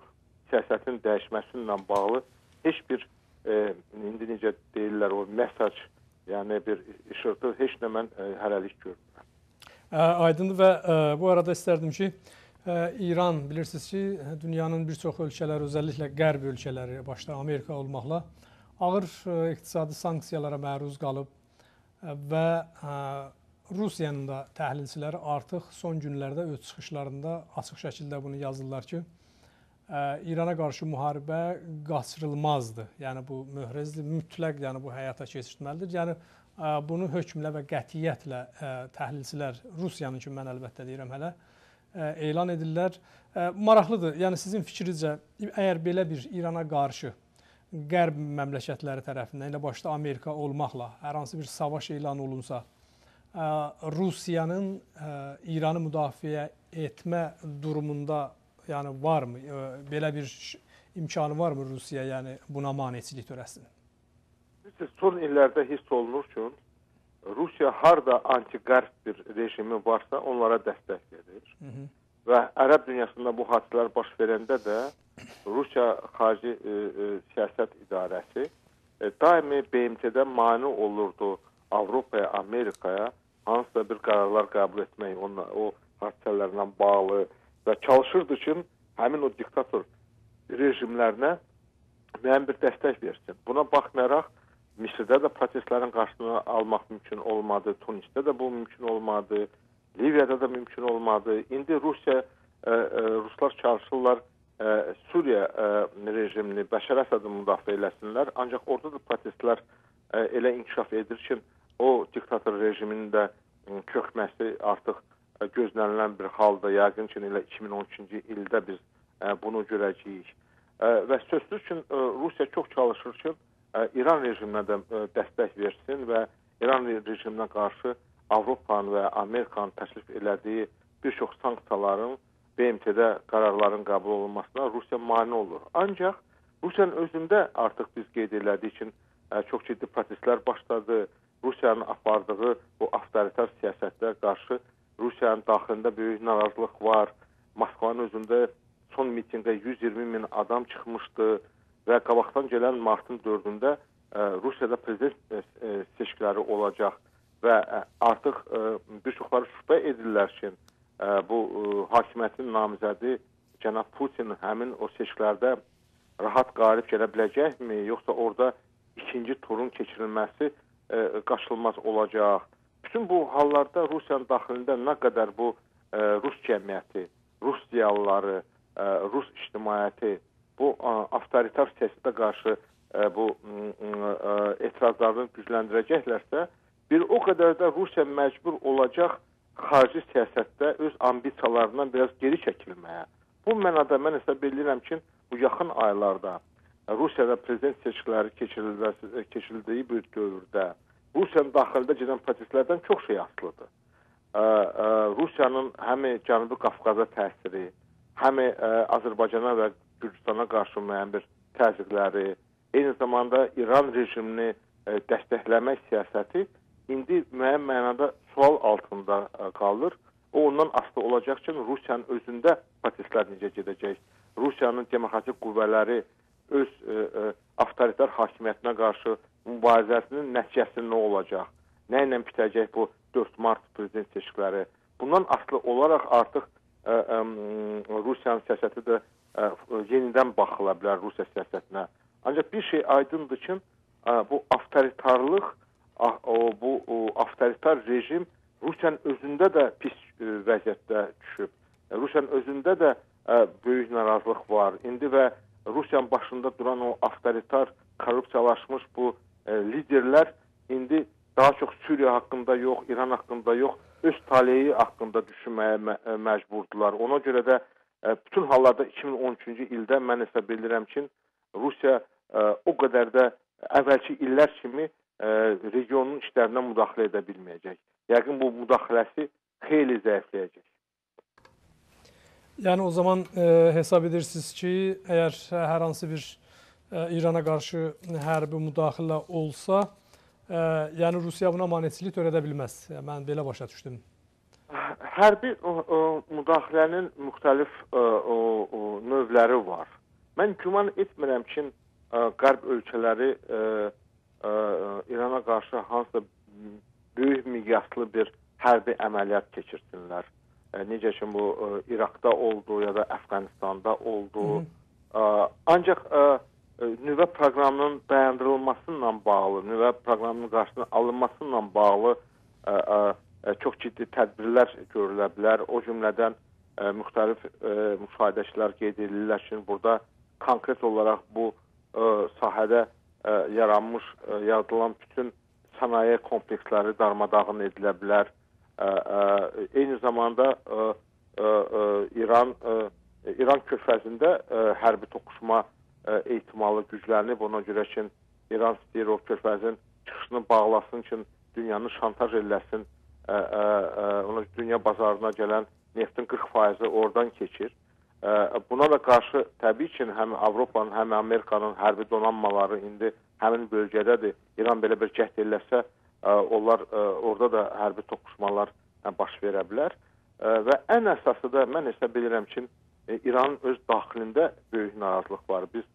siyasətin dəyişməsi ilə bağlı heç bir, indi necə deyirlər o mesaj, yəni bir işırtı, heç nə mən hələlik görmürəm. Aydındır və bu arada istərdim ki, İran, bilirsiniz ki, dünyanın bir çox ölkələri, özəlliklə qərb ölkələri, başda Amerika olmaqla ağır iqtisadi sanksiyalara məruz qalıb və Rusiyanın da təhlilçiləri artıq son günlərdə öz çıxışlarında açıq şəkildə bunu yazırlar ki, İrana qarşı müharibə qaçırılmazdır. Yəni bu möhrezdir, mütləq, yəni bu həyata keçirilməlidir. Yəni bunu hökmlə və qətiyyətlə təhlilçilər, Rusiyanın ki, mən əlbəttə deyirəm hələ, elan edirlər. Maraqlıdır. Yəni sizin fikrinizcə, əgər belə bir İrana qarşı qərb məmləkətləri tərəfindən, elə başda Amerika olmaqla hər hansı bir savaş elan olunsa, Rusiyanın İranı müdafiə etmə durumunda, yəni varmı? Belə bir imkanı varmı Rusiya, yəni buna maneçilik törətsin? Bilirsiniz, son illərdə hiss olunur ki, Rusiya harda anti-qərb bir rejimi varsa, onlara dəstək verir. Hı -hı. Və ərəb dünyasında bu hadisələr baş verəndə də Rusiya Xarici Siyasət İdarəsi daimi BMT-də mane olurdu Avropaya, Amerikaya hansısa bir qərarlar qəbul etmək, onunla, o hadisələrlə bağlı və çalışırdı ki, həmin o diktator rejimlərinə müəyyən bir dəstək versin. Buna baxmayaraq, Misirdə də protestlərin qarşısını almaq mümkün olmadı, Tunisdə də bu mümkün olmadı, Liviyada da mümkün olmadı. İndi Rusiya, ruslar çalışırlar Suriya rejimini, Bəşər Əsədi müdafiə eləsinlər, ancaq orada da protestlər elə inkişaf edir ki, o diktator rejiminin də çökməsi artıq gözlənilən bir halda, yəqin ki, elə 2012-ci ildə biz bunu görəcəyik. Və sözsüz ki, Rusiya çox çalışır ki, İran rejiminə də dəstək versin və İran rejiminə qarşı Avropanın və Amerikanın təklif elədiyi bir çox sanksiyaların, BMT-də qərarların qəbul olunmasına Rusiya mane olur. Ancaq Rusiyanın özündə artıq biz qeyd elədik ki, çox ciddi protestlər başladı. Rusiyanın apardığı bu avtoritar siyasətə qarşı Rusiyanın daxilində böyük narazılıq var. Moskvanın özündə son mitinqə 120 min adam çıxmışdı və qabaqdan gələn martın 4-ündə Rusiyada prezident seçkiləri olacaq və artıq bir çoxları şübhə edirlər ki, bu hakimiyyətin namizədi cənab Putin həmin o seçkilərdə rahat qalib gələ biləcəkmi, yoxsa orada ikinci turun keçirilməsi qaçılmaz olacaq. Bütün bu hallarda Rusiyanın daxilində nə qədər bu Rus cəmiyyəti, Rus ziyalıları, Rus ictimaiyyəti bu avtoritar siyasətə qarşı bu etirazlarını gücləndirəcəklərsə, bir o qədər də Rusiya məcbur olacaq xarici siyasətdə öz ambisiyalarından biraz geri çəkilməyə. Bu mənada mən hesab edirəm ki, bu yaxın aylarda Rusiyada prezident seçkiləri keçirildiyi bir dövrdə Rusiyanın daxilində gedən protestlərdən çox şey asılıdır. Rusiyanın həm Cənubi Qafqaza təsiri, həm Azərbaycana və Gürcüstana qarşı müəyyən bir təzyiqləri, eyni zamanda İran rejimini dəstəkləmək siyasəti indi müəyyən mənada sual altında qalır. O, ondan asılı olacaq ki, Rusiyanın özündə protestlər necə gedəcək, Rusiyanın demokratik qüvvələri öz avtoritar hakimiyyətinə qarşı mübarizəsinin nəticəsi nə olacaq, nə ilə bitəcək bu 4 mart prezident seçkiləri. Bundan asılı olaraq artıq Rusiyanın siyasəti də yenidən baxıla bilər Rusiya siyasətinə. Ancaq bir şey aydındır ki, bu avtoritarlıq, bu avtoritar rejim Rusiyanın özündə də pis vəziyyətdə düşüb. Rusiyanın özündə də böyük narazılıq var. İndi və Rusiyanın başında duran o avtoritar, korrupsiyalaşmış bu liderlər indi daha çox Suriya haqqında yox, İran haqqında yox, öz taleyi haqqında düşünməyə məcburdular. Ona görə də bütün hallarda 2013-cü ildə mən hesab edirəm ki, Rusiya o qədər də əvvəlki illər kimi regionun işlərinə müdaxilə edə bilməyəcək. Yəqin bu müdaxiləsi xeyli zəifləyəcək. Yəni o zaman hesab edirsiniz ki, əgər hər hansı bir İrana qarşı hərbi müdaxilə olsa, yəni Rusiya buna maneçilik törədə bilməz. Mən belə başa düşdüm. Hərbi müdaxilənin müxtəlif növləri var. Mən güman etmirəm ki, Qərb ölkələri İrana qarşı hansısa böyük miqyaslı bir hərbi əməliyyat keçirsinlər. Necə ki, bu İraqda oldu ya da Əfqanistanda oldu. Ancaq nüvə proqramının dayandırılması ilə bağlı, nüvə proqramının qarşısının alınması ilə bağlı çox ciddi tədbirlər görülə bilər. O cümlədən müxtəlif müşahidəçilər qeyd edirlər ki, burada konkret olaraq bu sahədə yaranmış, yaradılan bütün sənaye kompleksləri darmadağın edilə bilər. Eyni zamanda İran körfəzində hərbi toqquşma ehtimalı güclənib. Ona görə ki, İran istəyir o körfəzin çıxışını bağlasın ki, dünyanı şantaj eləsin. Ona dünya bazarına gələn neftin 40%-i oradan keçir. Buna da qarşı təbii ki, həm Avropanın, həm Amerikanın hərbi donanmaları indi həmin bölgədədir. İran belə bir cəhd eləsə, onlar orada da hərbi toqquşmalar baş verə bilər. Və ən əsası da mən hesab edirəm ki, İranın öz daxilində böyük narazılıq var. Biz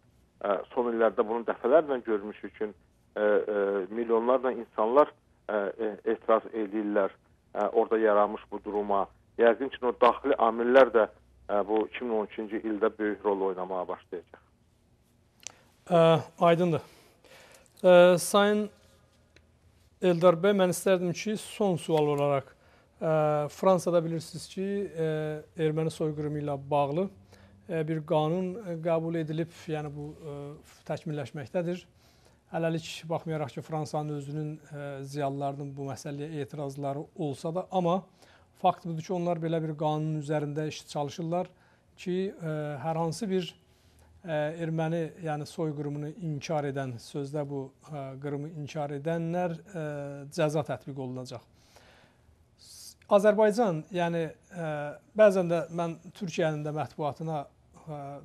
son illərdə bunu dəfələrlə görmüşük ki, milyonlarla insanlar etiraz eləyirlər orada yaranmış bu duruma. Yəqin ki, o daxili amillər də bu 2013-cü ildə böyük rol oynamağa başlayacaq. Aydındır. Sayın Eldar bəy, mən istərdim ki, son sual olaraq Fransada bilirsiniz ki, erməni soyqırımı ilə bağlı bir qanun qəbul edilib, yəni bu təkmilləşməkdədir. Hələlik baxmayaraq ki, Fransanın özünün ziyalılarının bu məsələyə etirazları olsa da, amma fakt budur ki, onlar belə bir qanunun üzərində iş çalışırlar ki, hər hansı bir erməni, yəni soyqırımını inkar edən, sözdə bu qırımı inkar edənlər cəza tətbiq olunacaq. Azərbaycan, yəni bəzən də mən Türkiyənin də mətbuatına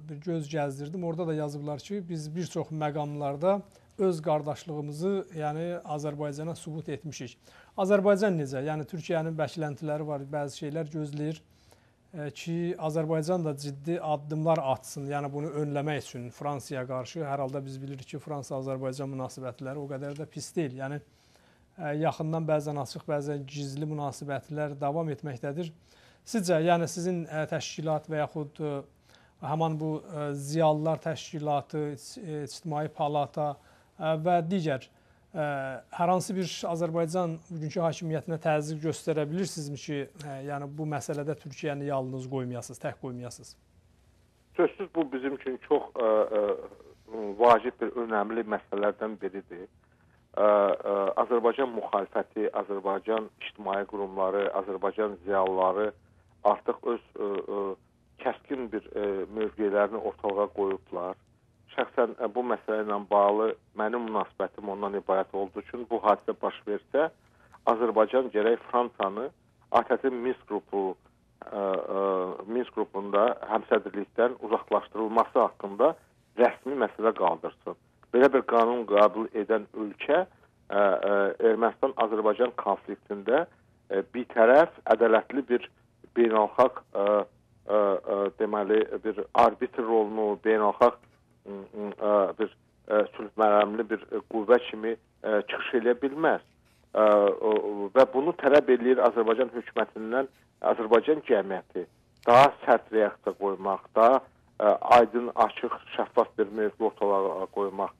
bir göz gəzdirdim. Orada da yazıblar ki, biz bir çox məqamlarda öz qardaşlığımızı, yəni Azərbaycana sübut etmişik. Azərbaycan necə? Yəni Türkiyənin bəkləntiləri var, bəzi şeylər gözləyir ki, Azərbaycan da ciddi addımlar atsın, yəni bunu önləmək üçün Fransaya qarşı. Hər halda biz bilirik ki, Fransa-Azərbaycan münasibətləri o qədər də pis deyil. Yəni yaxından bəzən açıq, bəzən gizli münasibətlər davam etməkdədir. Sizcə, yəni sizin təşkilat və yaxud həman bu ziyalılar təşkilatı, İctimai Palata və digər hər hansı bir Azərbaycan bugünkü hakimiyyətinə təzyiq göstərə bilirsinizmi ki, yəni bu məsələdə Türkiyəni yalnız qoymayasınız, tək qoymayasınız? Sözsüz bu bizim üçün çox vacib bir önəmli məsələlərdən biridir. Azərbaycan müxalifəti, Azərbaycan ictimai qurumları, Azərbaycan ziyalıları artıq öz kəskin bir mövqelərini ortalığa qoyublar. Şəxsən bu məsələ ilə bağlı mənim münasibətim ondan ibarət olduğu üçün bu hadisə baş versə, Azərbaycan gərək Fransanı ATƏT-in Minsk qrupu Minsk qrupunda həmsədrlikdən uzaqlaşdırılması haqqında rəsmi məsələ qaldırsın. Belə bir qanun qəbul edən ölkə Ermənistan-Azərbaycan konfliktində bitərəf, ədalətli bir beynəlxalq deməli bir arbitr rolunu, beynəlxalq bir sülhməramlı bir qüvvə kimi çıxış eləyə bilməz. Və bunu tələb eləyir Azərbaycan hökumətindən Azərbaycan cəmiyyəti daha sərt reaksiya qoymaq, daha aydın, açıq, şəffaf bir mövqe ortalığa qoymaq.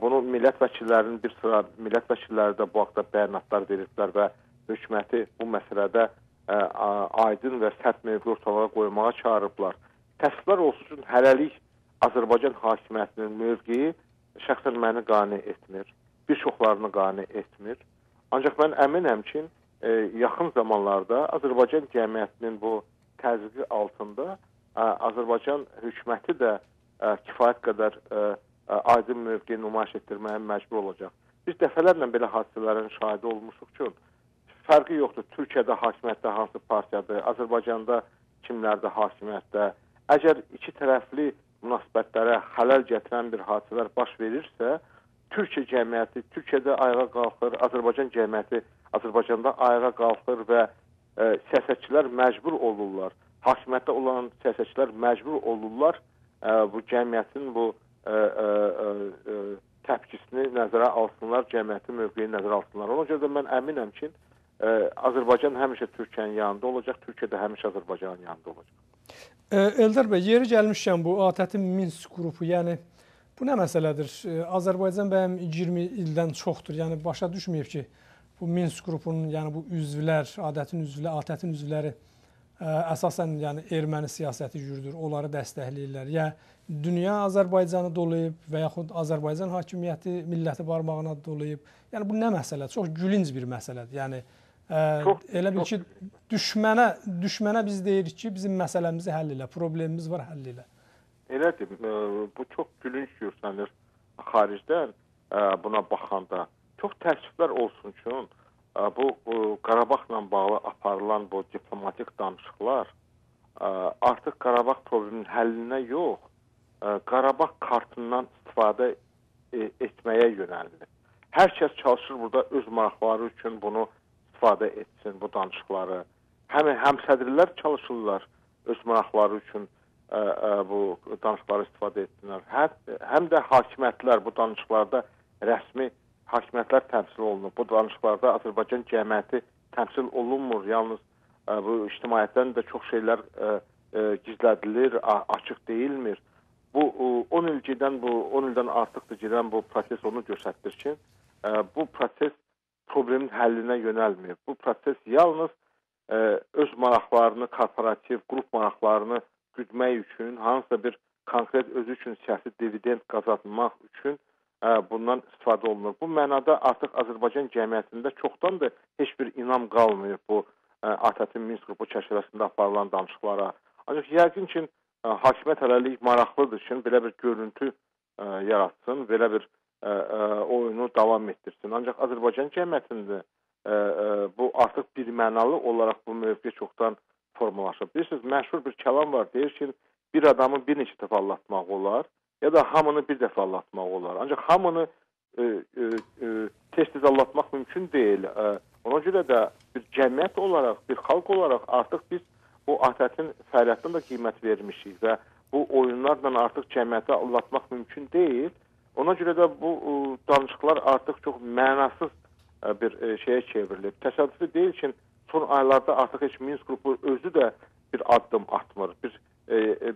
Bunu millət vəkillərinin bir sıra millət vəkilləri də bu haqda bəyanatlar veriblər və hökuməti bu məsələdə aydın və sərt mövqe ortalığa qoymağa çağırıblar. Təəssüflər olsun, hələlik Azərbaycan hakimiyyətinin mövqeyi şəxsən məni qane etmir, bir çoxlarını qane etmir. Ancaq mən əminəm ki, yaxın zamanlarda Azərbaycan cəmiyyətinin bu təzyiqi altında Azərbaycan hökuməti də kifayət qədər aydın mövqe nümayiş etdirməyə məcbur olacaq. Biz dəfələrlə belə hadisələrin şahidi olmuşuq ki, fərqi yoxdur. Türkiyədə hakimiyyətdə hansı partiyadır, Azərbaycanda kimlərdə hakimiyyətdə. Əgər iki tərəfli münasibətlərə xələl gətirən bir hadisələr baş verirsə, Türkiyə cəmiyyəti Türkiyədə ayağa qalxır, Azərbaycan cəmiyyəti Azərbaycanda ayağa qalxır və siyasətçilər məcbur olurlar. Hakimiyyətdə olan siyasətçilər məcbur olurlar bu cəmiyyətin bu təpkisini nəzərə alsınlar, cəmiyyətin mövqeyini nəzərə alsınlar. Ona görə də mən əminəm ki, Azərbaycan həmişə Türkiyənin yanında olacaq, Türkiyə də həmişə Azərbaycanın yanında olacaq. Eldar bəy, yeri gəlmişkən bu ATƏT-in Minsk qrupu, yəni bu nə məsələdir? Azərbaycan bəyəm 20 ildən çoxdur, yəni başa düşməyib ki, bu Minsk qrupunun, yəni bu üzvlər, ATƏT-in üzvləri əsasən yəni erməni siyasəti yürüdür, onları dəstəkləyirlər. Ya dünya Azərbaycanı dolayıb və yaxud Azərbaycan hakimiyyəti milləti barmağına dolayıb. Yəni bu nə məsələ? Çox gülünc bir məsələdir. Yəni elə bil ki, düşmənə biz deyirik ki, bizim məsələmizi həll elə, problemimiz var, həll elə. Elədir. Bu çox gülünc görsənir xaricdən buna baxanda. Çox təəssüflər olsun ki, bu Qarabağla bağlı aparılan bu diplomatik danışıqlar artıq Qarabağ probleminin həllinə yox, Qarabağ kartından istifadə etməyə yönəlilir. Hər kəs çalışır burada öz maraqları üçün bunu istifadə etsin, bu danışıqları. Həm sədrlər çalışırlar öz maraqları üçün bu danışıqları istifadə etsinlər. Həm də hakimiyyətlər bu danışıqlarda rəsmi hakimiyyətlər təmsil olunur. Bu danışıqlarda Azərbaycan cəmiyyəti təmsil olunmur. Yalnız bu ictimaiyyətdən də çox şeylər gizlədilir, açıq deyilmir. Bu 10 il gedən, bu 10 ildən artıqdır gedən bu proses onu göstərir ki, bu proses problemin həllinə yönəlmir. Bu proses yalnız öz maraqlarını, korporativ, qrup maraqlarını güdmək üçün, hansısa bir konkret özü üçün siyasi dividend qazanmaq üçün bundan istifadə olunur. Bu mənada artıq Azərbaycan cəmiyyətində çoxdan da heç bir inam qalmayıb bu ATƏT-in Minsk qrupu çərçivəsində aparılan danışıqlara. Ancaq yəqin ki, hakimiyyət hələlik maraqlıdır ki, belə bir görüntü yaratsın, belə bir oyunu davam etdirsin. Ancaq Azərbaycan cəmiyyətində bu artıq bir mənalı olaraq bu mövqe çoxdan formalaşıb. Bilirsiniz, məşhur bir kəlam var, deyir ki, bir adamı bir neçə dəfə aldatmaq olar, ya da hamını bir dəfə aldatmaq olar. Ancaq hamını tez-tez aldatmaq mümkün deyil. Ona görə də bir cəmiyyət olaraq, bir xalq olaraq artıq biz bu ATƏT-in fəaliyyətinə də qiymət vermişik və bu oyunlarla artıq cəmiyyəti aldatmaq mümkün deyil. Ona görə də bu danışıqlar artıq çox mənasız bir şeyə çevrilib. Təsadüfi deyil ki, son aylarda artıq heç Minsk qrupu özü də bir addım atmır.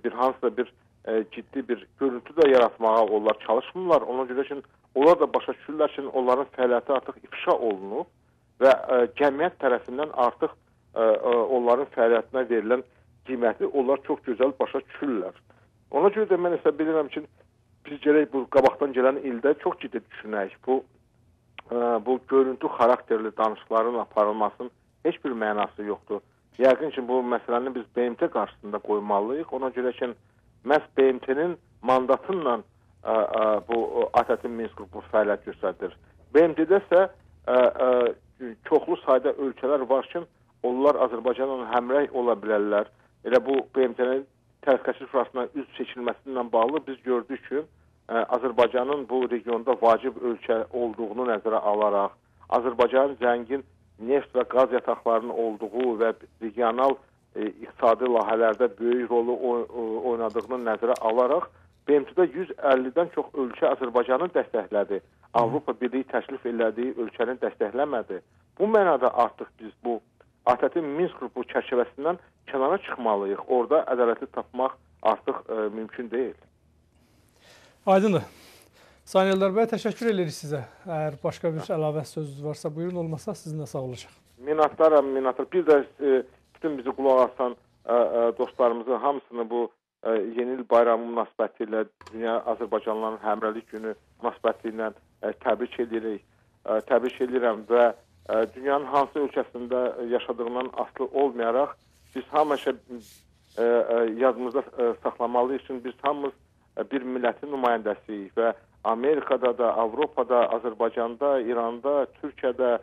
Bir hansısa bir ciddi bir görüntü də yaratmağa onlar çalışmırlar. Ona görə ki, onlar da başa düşürlər ki, onların fəaliyyəti artıq ifşa olunub və cəmiyyət tərəfindən artıq onların fəaliyyətinə verilən qiyməti onlar çox gözəl başa düşürlər. Ona görə də mən hesab edirəm ki, biz gərək bu qabaqdan gələn ildə çox ciddi düşünək. Bu görüntü xarakterli danışıqların aparılmasının heç bir mənası yoxdur. Yəqin ki, bu məsələni biz BMT qarşısında qoymalıyıq. Ona görə ki, məhz BMT-nin mandatıyla bu ATƏT-in Minsk qrupu fəaliyyət göstərir. BMT-də isə çoxlu sayda ölkələr var ki, onlar Azərbaycanla həmrəy ola bilərlər. Elə bu BMT-nin Təhlükəsizlik Şurasına üzv seçilməsi ilə bağlı biz gördük ki, Azərbaycanın bu regionda vacib ölkə olduğunu nəzərə alaraq, Azərbaycanın zəngin neft və qaz yataqlarının olduğu və regional iqtisadi layihələrdə böyük rolu oynadığını nəzərə alaraq, BMT-də 150-dən çox ölkə Azərbaycanı dəstəklədi. Avropa Birliyi təklif elədiyi ölkəni dəstəkləmədi. Bu mənada artıq biz bu ATƏT-in Minsk qrupu çərçivəsindən kənara çıxmalıyıq. Orada ədaləti tapmaq artıq mümkün deyil. Aydındır. Sayın Eldar bəy, təşəkkür edirik sizə. Əgər başqa bir əlavə sözünüz varsa, buyurun, olmasa sizinlə sağ olacaq. Minnətdaram, minnətdaram. Bir də bütün bizi qulaq asan dostlarımızın hamısını bu yeni il bayramı münasibəti ilə, Dünya Azərbaycanlıların Həmrəylik Günü münasibəti ilə təbrik edirik. Təbrik edirəm və dünyanın hansı ölkəsində yaşadığından asılı olmayaraq biz həmişə yadımızda saxlamalıyıq ki, biz hamımız bir millətin nümayəndəsiyik və Amerikada da, Avropada, Azərbaycanda, İranda, Türkiyədə,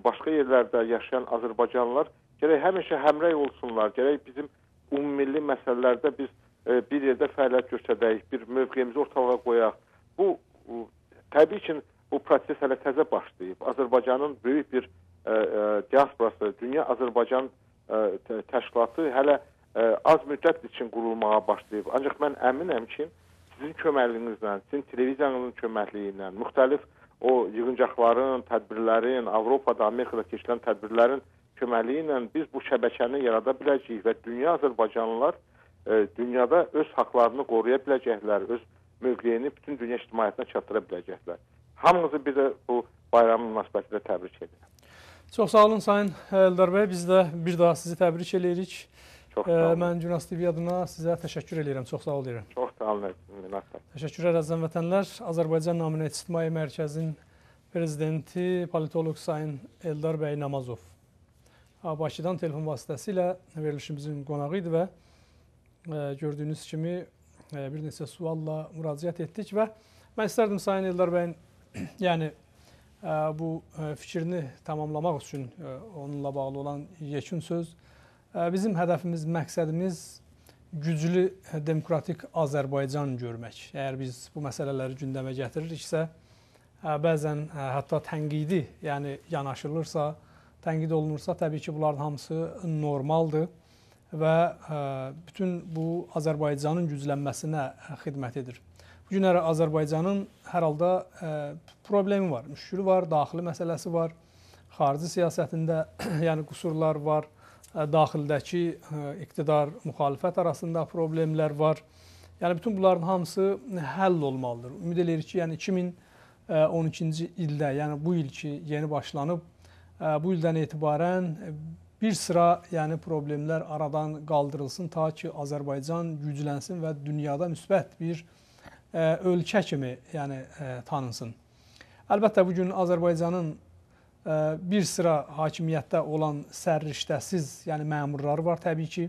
başqa yerlərdə yaşayan azərbaycanlılar gərək həmişə həmrəy olsunlar, gərək bizim ümummilli məsələlərdə biz bir yerdə fəaliyyət göstərək, bir mövqeyimizi ortalığa qoyaq. Bu, təbii ki, bu proses hələ təzə başlayıb. Azərbaycanın böyük bir diasporası, Dünya Azərbaycan Təşkilatı hələ az müddət üçün qurulmağa başlayıb. Ancaq mən əminəm ki, sizin köməkliyinizlə, sizin televiziyanızın köməkliyi ilə, müxtəlif o yığıncaqların, tədbirlərin, Avropada, Amerikada keçirilən tədbirlərin köməkliyi ilə biz bu şəbəkəni yarada biləcəyik və dünya azərbaycanlılar dünyada öz haqlarını qoruya biləcəklər, öz mövqeyini bütün dünya ictimaiyyətinə çatdıra biləcəklər. Hamınızı bir də bu bayramın münasibətilə təbrik edirəm. Çox sağ olun Sayın Eldar bəy. Biz də bir daha sizi təbrik eləyirik. Çox sağ olun. Mən Günas TV adına sizə təşəkkür eləyirəm. Çox sağ olun deyirəm. Çox sağ olun. Minnətdaram. Təşəkkürlər əziz vətənlər. Azərbaycan naminə İctimai Mərkəzinin prezidenti, politoloq Sayın Eldar bəy Namazov Bakıdan telefon vasitəsilə verilişimizin qonağı idi və gördüyünüz kimi bir neçə sualla müraciət etdik və mən istərdim Sayın Eldar bəyin yəni bu fikrini tamamlamaq üçün onunla bağlı olan yekun söz. Bizim hədəfimiz, məqsədimiz güclü demokratik Azərbaycan görmək. Əgər biz bu məsələləri gündəmə gətiririksə, bəzən hətta tənqidi, yəni yanaşılırsa, tənqid olunursa, təbii ki, bunların hamısı normaldır və bütün bu Azərbaycanın güclənməsinə xidmət edir. Bu günləri Azərbaycanın hər halda problemi var, müşkülü var, daxili məsələsi var, xarici siyasətində yəni qüsurlar var, daxildəki iqtidar, müxalifət arasında problemlər var. Yəni bütün bunların hamısı həll olmalıdır. Ümid edirik ki, yəni 2012-ci ildə, yəni bu il ki yeni başlanıb, bu ildən etibarən bir sıra yəni problemlər aradan qaldırılsın ta ki Azərbaycan güclənsin və dünyada müsbət bir ölkə kimi yəni tanınsın. Əlbəttə bu gün Azərbaycanın bir sıra hakimiyyətdə olan sərriştəsiz, yəni məmurları var təbii ki,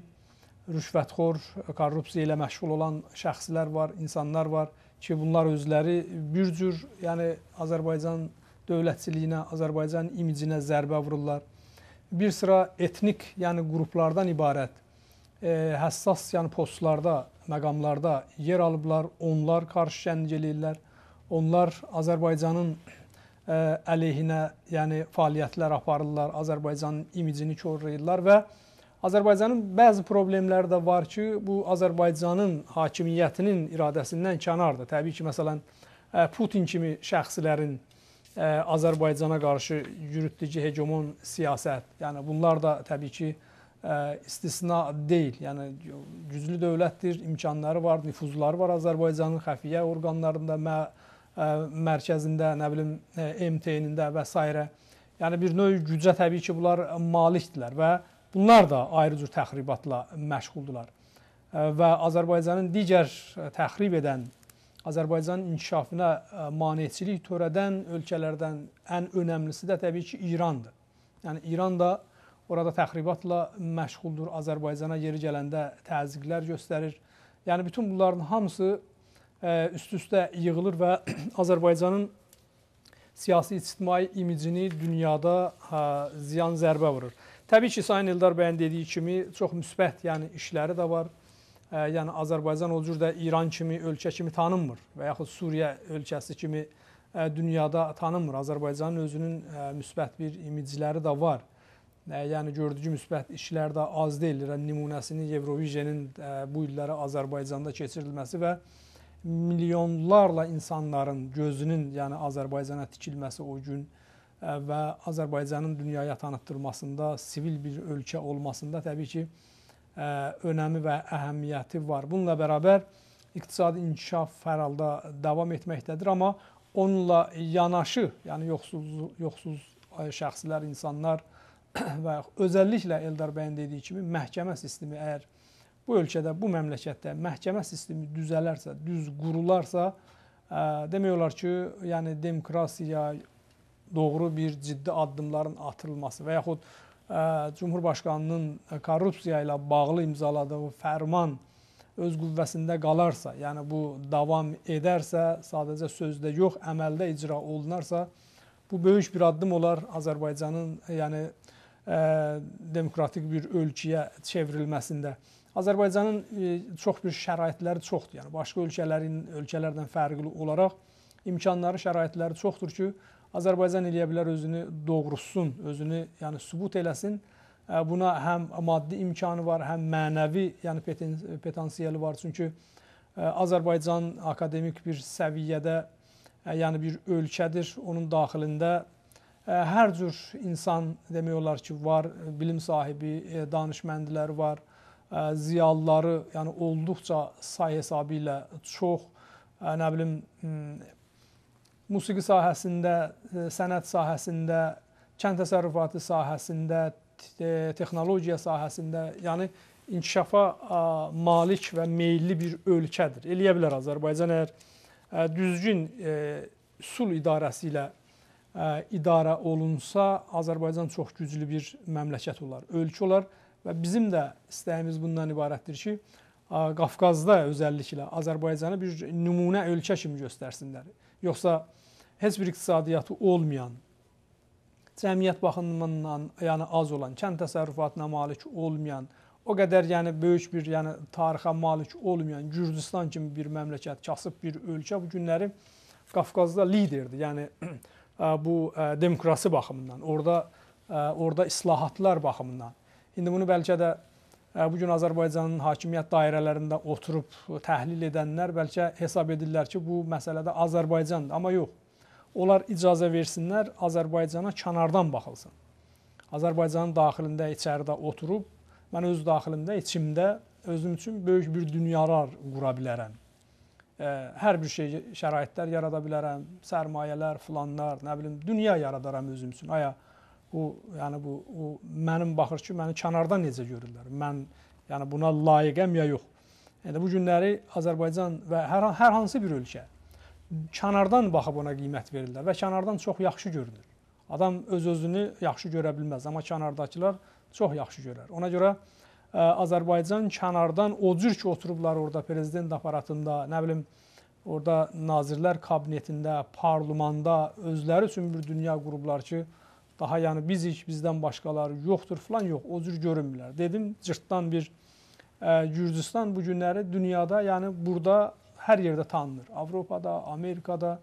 rüşvətxor, korrupsiya ilə məşğul olan şəxslər var, insanlar var ki, bunlar özləri bir cür yəni Azərbaycan dövlətçiliyinə, Azərbaycan imicinə zərbə vururlar. Bir sıra etnik, yəni qruplardan ibarət həssas yəni postlarda, məqamlarda yer alıblar, onlar qarşı şənlik eləyirlər. Onlar Azərbaycanın əleyhinə yəni fəaliyyətlər aparırlar, Azərbaycanın imicini korlayırlar və Azərbaycanın bəzi problemləri də var ki, bu Azərbaycanın hakimiyyətinin iradəsindən kənardır. Təbii ki, məsələn, Putin kimi şəxslərin Azərbaycana qarşı yürütdüyü hegemon siyasət, yəni bunlar da təbii ki, istisna deyil. Yəni güclü dövlətdir, imkanları var, nüfuzları var Azərbaycanın xəfiyyə orqanlarında, mərkəzində, nə bilim, MTN-də və s. Yəni bir növ gücə təbii ki, bunlar malikdirlər və bunlar da ayrı cür təxribatla məşğuldurlar. Və Azərbaycanın digər təxrib edən, Azərbaycanın inkişafına maneçilik törədən ölkələrdən ən önəmlisi də təbii ki, İrandır. Yəni İran da orada təxribatla məşğuldur, Azərbaycana yeri gələndə təzyiqlər göstərir. Yəni bütün bunların hamısı üst-üstə yığılır və Azərbaycanın siyasi ictimai imicini dünyada ziyan zərbə vurur. Təbii ki, Sayın Eldar bəyin dediyi kimi çox müsbət yəni işləri də var. Yəni Azərbaycan o cür də İran kimi, ölkə kimi tanınmır və yaxud Suriya ölkəsi kimi dünyada tanınmır. Azərbaycanın özünün müsbət bir imicləri də var. Yəni gördüyü müsbət işlər də az deyil. Nümunəsini Eurovision'in bu illərə Azərbaycanda keçirilməsi və milyonlarla insanların gözünün yəni Azərbaycana tikilməsi o gün və Azərbaycanın dünyaya tanıtdırmasında, sivil bir ölkə olmasında təbii ki, önəmi və əhəmiyyəti var. Bununla bərabər iqtisadi inkişaf hər halda davam etməkdədir, amma onunla yanaşı, yəni yoxsuz şəxslər, insanlar və özəlliklə Eldar bəyin dediyi kimi məhkəmə sistemi əgər bu ölkədə, bu məmləkətdə məhkəmə sistemi düzələrsə, düz qurularsa, demək olar ki, yəni demokrasiya doğru bir ciddi addımların atılması və yaxud Cumhurbaşqanının korrupsiya ilə bağlı imzaladığı fərman öz qüvvəsində qalarsa, yəni bu davam edərsə, sadəcə sözdə yox, əməldə icra olunarsa, bu böyük bir addım olar Azərbaycanın, yəni demokratik bir ölkəyə çevrilməsində. Azərbaycanın çox bir şəraitləri çoxdur. Yəni başqa ölkələrdən fərqli olaraq imkanları, şəraitləri çoxdur ki, Azərbaycan eləyə bilər özünü doğrulsun, özünü yəni sübut eləsin. Buna həm maddi imkanı var, həm mənəvi, yəni potansiyeli var. Çünki Azərbaycan akademik bir səviyyədə, yəni bir ölkədir. Onun daxilində hər cür insan demək olar ki, var, bilim sahibi, danışməndləri var, ziyalıları, yəni olduqca say hesabı ilə çox, nə bilim, musiqi sahəsində, sənət sahəsində, kənd təsərrüfatı sahəsində, texnologiya sahəsində, yəni inkişafa malik və meyilli bir ölkədir. Eləyə bilər Azərbaycan əgər düzgün üsul idarəsi ilə idarə olunsa, Azərbaycan çox güclü bir məmləkət olar, ölkə olar və bizim də istəyimiz bundan ibarətdir ki, Qafqazda özəlliklə Azərbaycanı bir nümunə ölkə kimi göstərsinlər. Yoxsa heç bir iqtisadiyyatı olmayan, cəmiyyət baxımından yəni az olan, kənd təsərrüfatına malik olmayan, o qədər yəni böyük bir yəni tarixə malik olmayan Gürcüstan kimi bir məmləkət, kasıb bir ölkə bu günləri Qafqazda liderdir. Yəni bu demokrasi baxımından, orada islahatlar baxımından. İndi bunu bəlkə də bu gün Azərbaycanın hakimiyyət dairələrində oturub təhlil edənlər bəlkə hesab edirlər ki, bu məsələdə Azərbaycandır, amma yox. Onlar icazə versinlər, Azərbaycana kənardan baxılsın. Azərbaycanın daxilində, içəridə oturub, mən öz daxilimdə, içimdə özüm üçün böyük bir dünyalar qura bilərəm. Hər bir şey, şəraitlər yarada bilərəm, sərmayələr, filanlar, nə bilim, dünya yaradaram özüm üçün. Aya, bu, yəni bu, o mənim baxır ki, məni kənardan necə görürlər? Mən, yəni buna layiqəm ya yox. Yəni bu günləri Azərbaycan və hər hansı bir ölkə kənardan baxıb ona qiymət verirlər və kənardan çox yaxşı görünür. Adam öz-özünü yaxşı görə bilməz, amma kənardakılar çox yaxşı görər. Ona görə Azərbaycan kənardan o cür ki, oturublar orada prezident aparatında, nə bilim, orada nazirlər kabinetində, parlamanda özləri üçün bir dünya qurublar ki, daha yəni bizik, bizdən başqaları yoxdur filan, yox, o cür görünmürlər. Dedim, cırtdan bir Gürcüstan bu günləri dünyada, yəni burada hər yerdə tanınır. Avropada, Amerikada,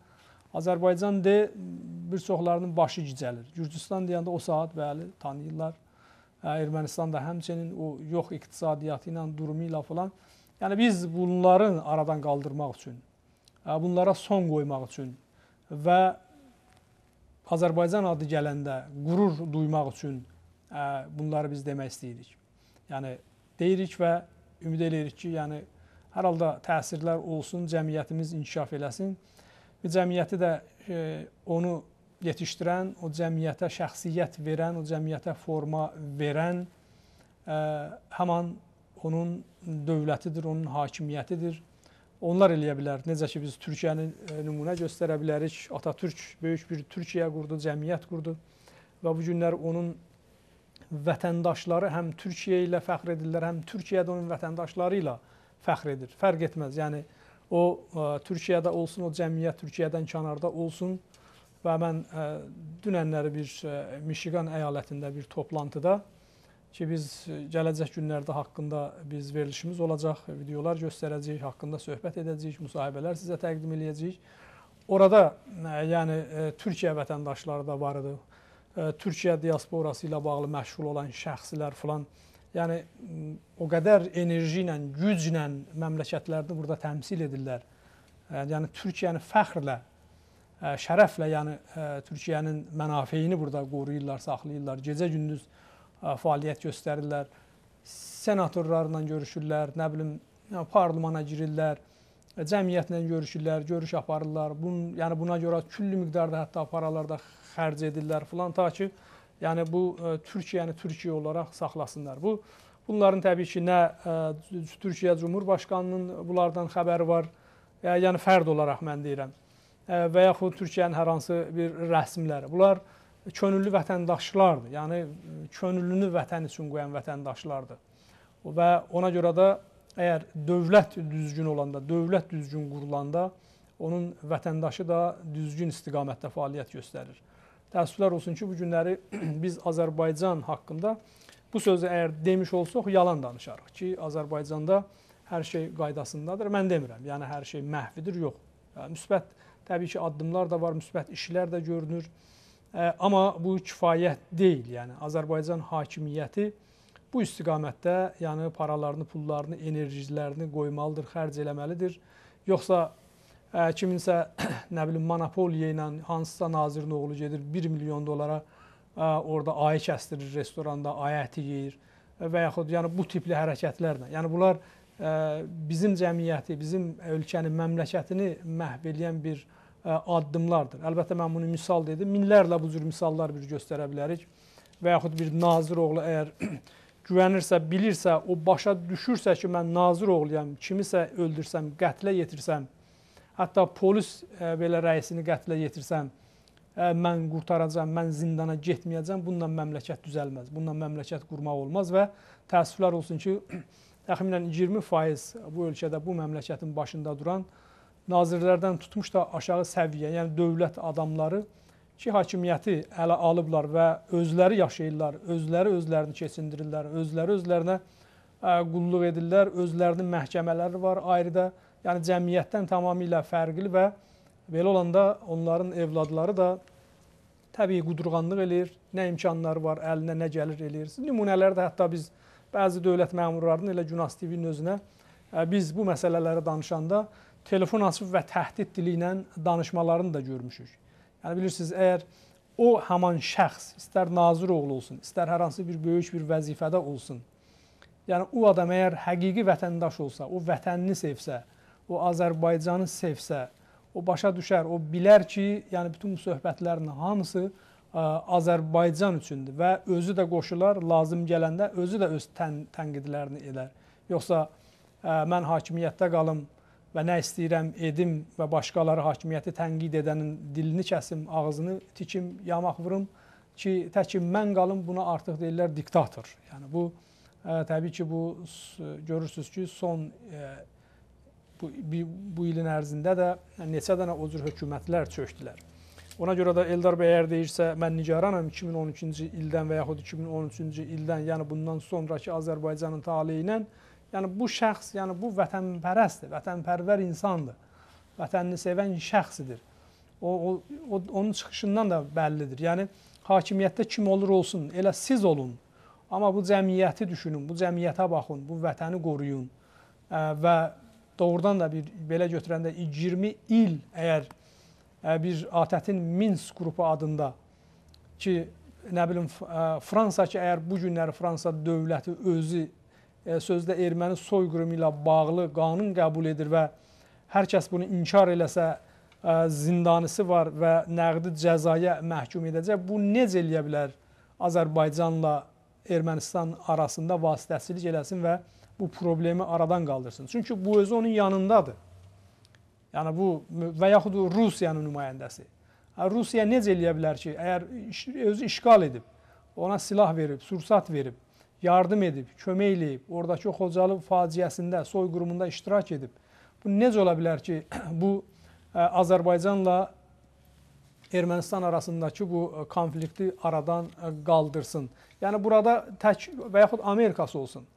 Azərbaycan de bir çoxlarının başı gicəlir. Gürcüstan deyəndə o saat bəli tanıyırlar. Ermənistan da həmçinin o yox iqtisadiyyatı ilə, durumu ilə falan. Yəni biz bunların aradan qaldırmaq üçün, bunlara son qoymaq üçün və Azərbaycan adı gələndə qürur duymaq üçün bunları biz demək istəyirik. Yəni deyirik və ümid eləyirik ki, yəni hər halda təsirlər olsun, cəmiyyətimiz inkişaf eləsin. Bir cəmiyyəti də onu yetişdirən, o cəmiyyətə şəxsiyyət verən, o cəmiyyətə forma verən həman onun dövlətidir, onun hakimiyyətidir. Onlar eləyə bilər. Necə ki, biz Türkiyəni nümunə göstərə bilərik. Atatürk böyük bir Türkiyə qurdu, cəmiyyət qurdu və bu günlər onun vətəndaşları həm Türkiyə ilə fəxr edirlər, həm Türkiyədə onun vətəndaşları ilə fəxr edir. Fərq etməz. Yəni o Türkiyədə olsun, o cəmiyyət Türkiyədən kənarda olsun. Və mən dünənləri bir Michigan əyalətində bir toplantıda ki, biz gələcək günlərdə haqqında biz verilişimiz olacaq, videolar göstərəcəyik, haqqında söhbət edəcəyik, müsahibələr sizə təqdim eləyəcəyik. Orada yəni Türkiyə vətəndaşları da var idi. Türkiyə diasporası ilə bağlı məşğul olan şəxslər filan. Yəni o qədər enerji ilə, güclə məmləkətlərini burada təmsil edirlər. Yəni Türkiyəni fəxrlə, şərəflə, yəni Türkiyənin mənafeyini burada qoruyurlar, saxlayırlar, gecə-gündüz fəaliyyət göstərirlər, senatorlarla görüşürlər, nə bilim, parlamana girirlər, cəmiyyətlə görüşürlər, görüş aparırlar. Yəni buna görə küllü miqdarda hətta paralar da xərc edirlər filan, ta ki, yəni bu Türkiyəni Türkiyə olaraq saxlasınlar. Bunların təbii ki, nə Türkiyə Cumhurbaşqanının bunlardan xəbəri var, yəni fərd olaraq mən deyirəm, və yaxud Türkiyənin hər hansı bir rəsmiləri. Bunlar könüllü vətəndaşlardır, yəni könüllünü vətən üçün qoyan vətəndaşlardır. Və ona görə də əgər dövlət düzgün olanda, dövlət düzgün qurulanda, onun vətəndaşı da düzgün istiqamətdə fəaliyyət göstərir. Təəssüflər olsun ki, bu günləri biz Azərbaycan haqqında bu sözü əgər demiş olsaq, yalan danışarıq ki, Azərbaycanda hər şey qaydasındadır. Mən demirəm, yəni hər şey məhvidir, yox. Müsbət təbii ki, addımlar da var, müsbət işlər də görünür. Amma bu kifayət deyil. Yəni Azərbaycan hakimiyyəti bu istiqamətdə, yəni paralarını, pullarını, enerjilərini qoymalıdır, xərc eləməlidir. Yoxsa kiminsə, nə bilim, monopoliya ilə hansısa nazirin oğlu gedir 1 milyon dolara orada ayı kəstirir restoranda, ayı əti yeyir və yaxud yəni bu tipli hərəkətlərlə. Yəni bunlar bizim cəmiyyəti, bizim ölkəni, məmləkətini məhv eləyən bir addımlardır. Əlbəttə mən bunu misal dedim. Minlərlə bu cür misallar bir göstərə bilərik. Və yaxud bir nazir oğlu əgər güvənirsə, bilirsə, o başa düşürsə ki, mən nazir oğluyam, kimisə öldürsəm, qətlə yetirsəm, hətta polis belə rəisini qətlə yetirsəm, mən qurtaracam, mən zindana getməyəcəm, bununla məmləkət düzəlməz, bununla məmləkət qurmaq olmaz və təəssüflər olsun ki, təxminən 20% bu ölkədə, bu məmləkətin başında duran nazirlərdən tutmuş da aşağı səviyyə, yəni dövlət adamları ki, hakimiyyəti ələ alıblar və özləri yaşayırlar, özləri özlərini keçindirirlər, özləri özlərinə qulluq edirlər, özlərinin məhkəmələri var ayrı da, yəni cəmiyyətdən tamamilə fərqli və belə olanda onların evladları da təbii qudurğanlıq eləyir, nə imkanları var, əlinə nə gəlir eləyir. Nümunələr də hətta biz bəzi dövlət məmurlarının elə Günas TV-nin özünə biz bu məsələləri danışanda telefon açıb və təhdid dili ilə danışmalarını da görmüşük. Yəni bilirsiniz, əgər o həman şəxs, istər nazir oğlu olsun, istər hər hansı bir böyük bir vəzifədə olsun, yəni o adam əgər həqiqi vətəndaş olsa, o vətənini sevsə, o Azərbaycanı sevsə, o başa düşər, o bilər ki, yəni bütün bu söhbətlərin hamısı Azərbaycan üçündür və özü də qoşular, lazım gələndə özü də öz tənqidlərini edər. Yoxsa mən hakimiyyətdə qalım və nə istəyirəm edim və başqaları hakimiyyəti tənqid edənin dilini kəsim, ağzını tikim, yamaq vurum ki, tək ki mən qalım, buna artıq deyirlər diktator. Yəni bu, təbii ki, bu görürsünüz ki, son bu ilin ərzində də neçə dənə o cür hökumətlər çökdülər. Ona görə də Eldar bəy əgər deyirsə, mən nigaranam 2012-ci ildən və yaxud 2013-cü ildən, yəni bundan sonraki Azərbaycanın taleyi ilə, yəni bu şəxs, yəni bu vətənpərəstdir, vətənpərvər insandır, vətənini sevən şəxsidir. Onun çıxışından da bəllidir. Yəni hakimiyyətdə kim olur olsun, elə siz olun, amma bu cəmiyyəti düşünün, bu cəmiyyətə baxın, bu vətəni qoruyun və doğrudan da bir belə götürəndə 20 il əgər bir ATƏT-in Minsk qrupu adında ki, nə bilim, Fransa ki, əgər bu günləri Fransa dövləti özü sözdə erməni soyqırımı ilə bağlı qanun qəbul edir və hər kəs bunu inkar eləsə zindanisi var və nəqdi cəzaya məhkum edəcək. Bu necə eləyə bilər Azərbaycanla Ermənistan arasında vasitəçilik eləsin və bu problemi aradan qaldırsın? Çünki bu özü onun yanındadır. Yəni bu və yaxud Rusiyanın nümayəndəsi. Rusiya necə eləyə bilər ki, əgər özü işğal edib, ona silah verib, sursat verib, yardım edib, kömək eləyib, oradakı Xocalı faciəsində, soyqırımında iştirak edib. Bu necə ola bilər ki, bu Azərbaycanla Ermənistan arasındakı bu konflikti aradan qaldırsın? Yəni burada tək və yaxud Amerikası olsun.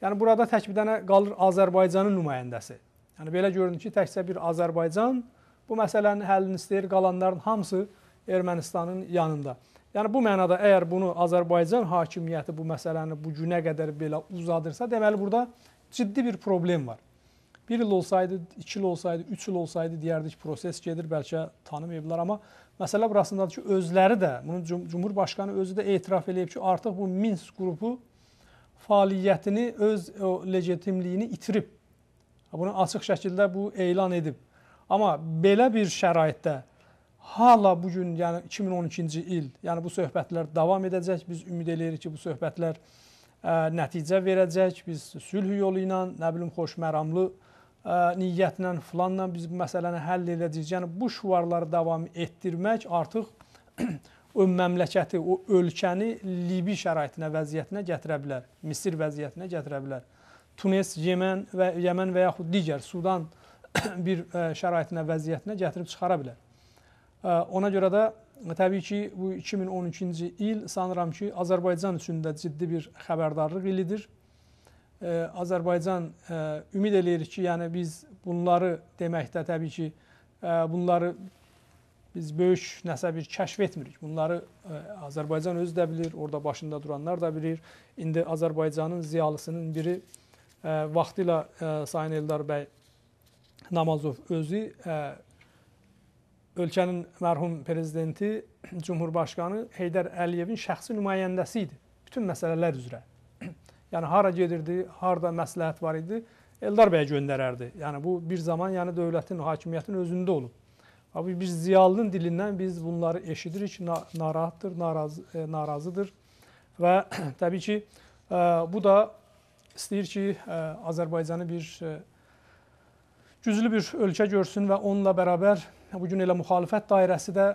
Yəni burada tək bir dənə qalır Azərbaycanın nümayəndəsi. Yəni belə görünür ki, təkcə bir Azərbaycan bu məsələnin həllini istəyir, qalanların hamısı Ermənistanın yanında. Yəni bu mənada əgər bunu Azərbaycan hakimiyyəti bu məsələni bu günə qədər belə uzadırsa, deməli burada ciddi bir problem var. Bir il olsaydı, 2 il olsaydı, 3 il olsaydı deyərdik proses gedir, bəlkə tanımayıblar, amma məsələ burasındadır ki, özləri də, bunu Cumhurbaşqanı özü də etiraf eləyib ki, artıq bu Minsk qrupu fəaliyyətini, öz legitimliyini itirib. Bunu açıq şəkildə bu elan edib. Amma belə bir şəraitdə hala bugün, yəni 2012-ci il, yəni bu söhbətlər davam edəcək. Biz ümid eləyirik ki, bu söhbətlər nəticə verəcək. Biz sülh yolu ilə, nə bilim, xoşməramlı niyyətlə, filanla biz bu məsələni həll edəcəyik. Yəni bu şüarları davam etdirmək artıq o məmləkəti, o ölkəni Libi şəraitinə, vəziyyətinə gətirə bilər, Misir vəziyyətinə gətirə bilər. Tunis, Yemen və yaxud digər Sudan bir şəraitinə, vəziyyətinə gətirib çıxara bilər. Ona görə də təbii ki, bu 2012-ci il sanıram ki, Azərbaycan üçün də ciddi bir xəbərdarlıq ilidir. Azərbaycan ümid eləyirik ki, yəni biz bunları deməkdə təbii ki, bunları biz böyük nəsə bir kəşf etmirik. Bunları Azərbaycan özü də bilir, orada başında duranlar da bilir. İndi Azərbaycanın ziyalısının biri vaxtilə Sayın Eldar bəy Namazov özü ölkənin mərhum prezidenti, Cumhurbaşqanı Heydər Əliyevin şəxsi nümayəndəsi idi bütün məsələlər üzrə. Yəni hara gedirdi, harada məsləhət var idi, Eldar bəyə göndərərdi. Yəni bu bir zaman yəni dövlətin, hakimiyyətin özündə olub. Abi bir ziyalının dilindən biz bunları eşidirik, narahatdır, narazıdır və təbii ki, bu da istəyir ki, Azərbaycanı bir güclü bir ölkə görsün və onunla bərabər bugün elə müxalifət dairəsi də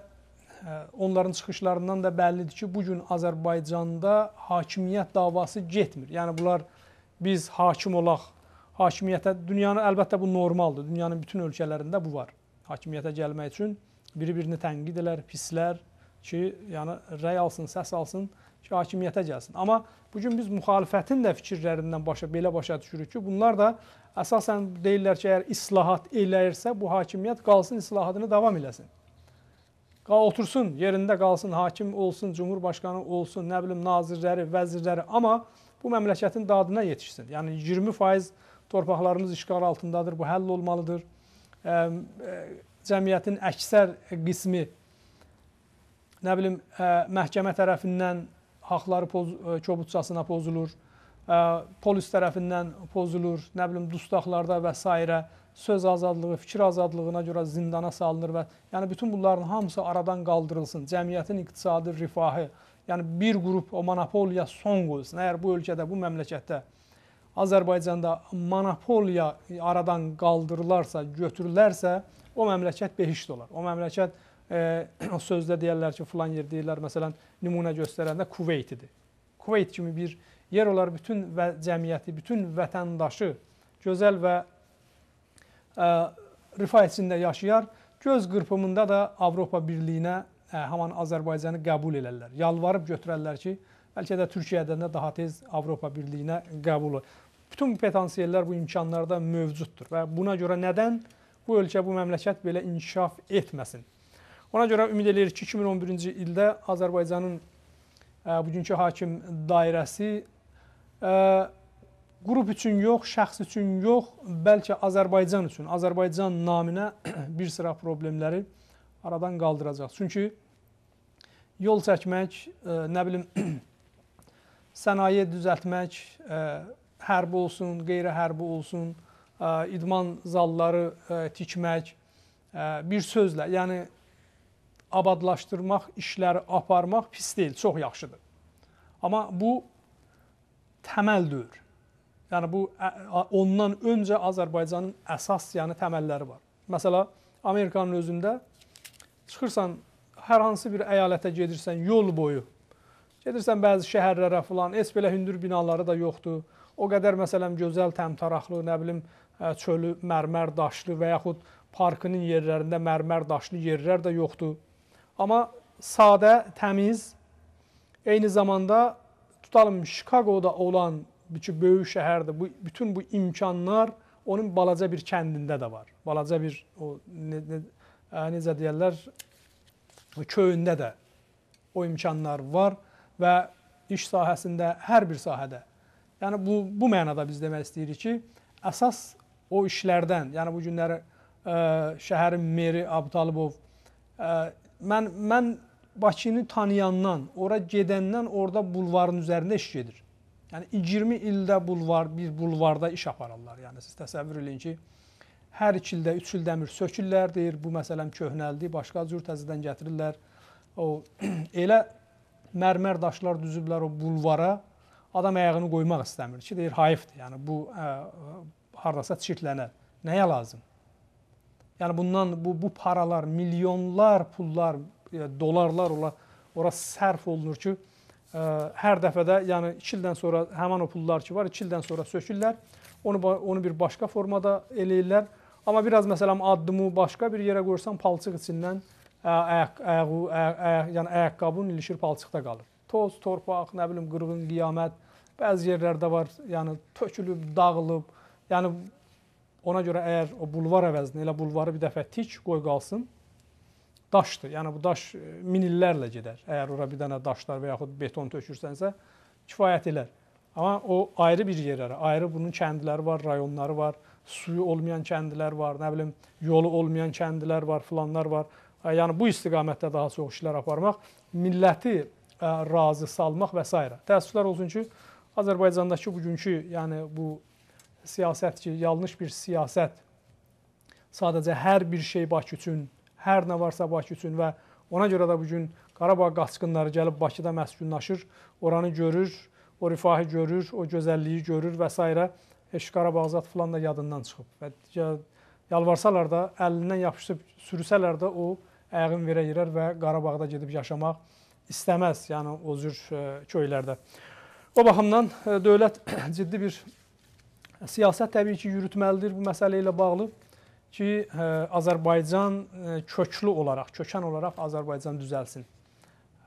onların çıxışlarından da bəllidir ki, bugün Azərbaycanda hakimiyyət davası getmir. Yəni bunlar biz hakim olaq, hakimiyyətə, dünyanın əlbəttə bu normaldır, dünyanın bütün ölkələrində bu var. Hakimiyyətə gəlmək üçün biri-birini tənqid edər, pislər ki, yəni rəy alsın, səs alsın ki, hakimiyyətə gəlsin. Amma bugün biz müxalifətin də fikirlərindən belə başa düşürük ki, bunlar da əsasən deyirlər ki, əgər islahat eləyirsə, bu hakimiyyət qalsın, islahatını davam eləsin. Otursun, yerində qalsın, hakim olsun, cumhurbaşqanı olsun, nə bilim, nazirləri, vəzirləri, amma bu məmləkətin dadına yetişsin. Yəni 20% torpaqlarımız işğal altındadır, bu həll olmalıdır. Cəmiyyətin əksər qismi, nə bilim, məhkəmə tərəfindən haqları kobudcasına pozulur, polis tərəfindən pozulur, nə bilim, dustaqlarda və s. Söz azadlığı, fikir azadlığına görə zindana salınır və yəni bütün bunların hamısı aradan qaldırılsın. Cəmiyyətin iqtisadi rifahı, yəni bir qrup o monopoliya son qoyulsun. Əgər bu ölkədə, bu məmləkətdə, Azərbaycanda monopoliya aradan qaldırılarsa, götürülərsə, o məmləkət behişt olar. O məmləkət, sözdə deyərlər ki, filan yer deyirlər, məsələn, nümunə göstərəndə Kuveyt idi. Kuveyt kimi bir yer olar, bütün cəmiyyəti, bütün vətəndaşı gözəl və rifah içində yaşayar. Göz qırpımında da Avropa Birliyinə həman Azərbaycanı qəbul elərlər. Yalvarıb götürərlər ki, bəlkə də Türkiyədən də daha tez Avropa Birliyinə qəbul olur. Bütün bu potansiyellər, bu imkanlarda mövcuddur və buna görə nədən bu ölkə, bu məmləkət belə inkişaf etməsin? Ona görə ümid edirik ki, 2011-ci ildə Azərbaycanın bugünkü hakim dairəsi qrup üçün yox, şəxs üçün yox, bəlkə Azərbaycan üçün, Azərbaycan naminə bir sıra problemləri aradan qaldıracaq. Çünki yol çəkmək, nə bilim, sənaye düzəltmək, hərbi olsun, qeyri-hərbi olsun, idman zalları tikmək, bir sözlə, yəni abadlaşdırmaq, işləri aparmaq pis deyil, çox yaxşıdır. Amma bu təməl deyil. Yəni bu, ondan öncə Azərbaycanın əsas yəni, təməlləri var. Məsəla, Amerikanın özündə çıxırsan, hər hansı bir əyalətə gedirsən yol boyu, gedirsən bəzi şəhərlərə filan, heç belə hündür binaları da yoxdur. O qədər, məsələn, gözəl təmtəraqlı, nə bilim, çölü mərmər daşlı və yaxud parkının yerlərində mərmər daşlı yerlər də yoxdur. Amma sadə, təmiz, eyni zamanda tutalım Chicago'da olan ki, böyük şəhərdir, bu, bütün bu imkanlar onun balaca bir kəndində də var. Balaca bir, o, necə deyərlər, köyündə də o imkanlar var və iş sahəsində, hər bir sahədə. Yəni bu mənada biz demək istəyirik ki, əsas o işlərdən, yəni bu günləri şəhərin meri Abutalibov, mən Bakını tanıyandan, ora gedəndən orada bulvarın üzərində iş gedir. Yəni 20 ildə bir bulvarda iş apararlar. Yəni siz təsəvvür eləyin ki, hər 2 ildə, 3 ildə bir sökürlər, deyir, bu məsələn köhnəldi, başqa cür təzədən gətirirlər. O elə mərmər daşlar düzüblər o bulvara, adam ayağını qoymaq istəmir ki, deyir, hayıfdır. Yəni bu hardasa çirklənər. Nəyə lazım? Yəni bundan bu paralar, milyonlar pullar, dolarlar ora sərf olunur ki, hər dəfədə, yəni 2 ildən sonra həmin o pullar ki var, 2 ildən sonra sökürlər, Onu bir başqa formada eləyirlər. Amma biraz məsələn addımı başqa bir yerə qoyursan, palçıq içindən ayaqqabın ilişir, palçıqda qalır. Toz, torpaq, nə bilim, qırğın, qiyamət, bəzi yerlərdə var, yəni tökülüb, dağılıb. Yəni ona görə əgər o bulvar əvəzinə elə bulvarı bir dəfə tik qoy qalsın, daşdır. Yəni bu daş min illərlə gedər. Əgər ora bir dənə daşlar və yaxud beton tökürsənsə, kifayət elər. Amma o ayrı bir yerlərə, ayrı bunun kəndləri var, rayonları var, suyu olmayan kəndlər var, nə bilim, yolu olmayan kəndlər var, filanlar var. Yəni bu istiqamətdə daha çox işlər aparmaq, milləti razı salmaq və s. Təəssüflər olsun ki, Azərbaycandakı bugünkü, yəni bu siyasət ki, yanlış bir siyasət, sadəcə hər bir şey Bakı üçün, hər nə varsa Bakı üçün və ona görə də bugün Qarabağ qaçqınları gəlib Bakıda məskunlaşır, oranı görür, o rifahı görür, o gözəlliyi görür və s. Heç Qarabağ zat filan da yadından çıxıb. Və yalvarsalar da, əlindən yapışıb sürüsələr də o ayağın verə yerər və Qarabağda gedib yaşamaq istəməz, yəni o cür köylərdə. O baxımdan dövlət ciddi bir siyasət təbii ki, yürütməlidir bu məsələ ilə bağlı ki, Azərbaycan köklü olaraq, kökən olaraq Azərbaycan düzəlsin.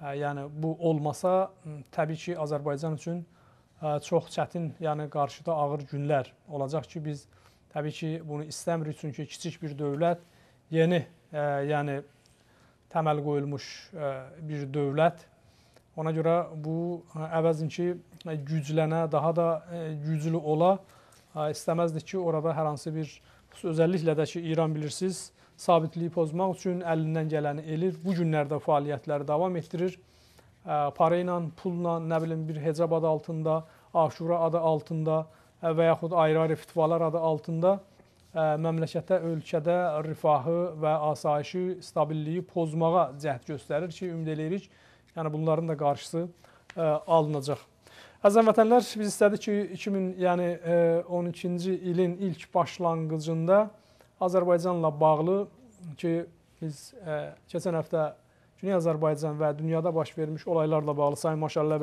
Yəni bu olmasa təbii ki, Azərbaycan üçün çox çətin, yəni qarşıda ağır günlər olacaq ki, biz təbii ki, bunu istəmirik, çünki kiçik bir dövlət, yeni, yəni təməl qoyulmuş bir dövlət. Ona görə bu əvəzin ki, güclənə, daha da güclü ola, istəməzdik ki, orada hər hansı bir, özəlliklə də ki, İran bilirsiniz, sabitliyi pozmaq üçün əlindən gələni elir. Bu günlərdə fəaliyyətləri davam etdirir. Para ilə, pulla, nə bilim, bir hecab adı altında, Aşura adı altında və yaxud ayrı-ayrı fitvalar adı altında məmləkətdə, ölkədə rifahı və asayişi, stabilliyi pozmağa cəhd göstərir ki, ümid eləyirik. Yəni bunların da qarşısı alınacaq. Əziz vətənlər, biz istədik ki, 2012-ci ilin ilk başlanğıcında Azərbaycanla bağlı ki, biz keçən həftə Güney Azərbaycan və dünyada baş vermiş olaylarla bağlı Sayın Maşallah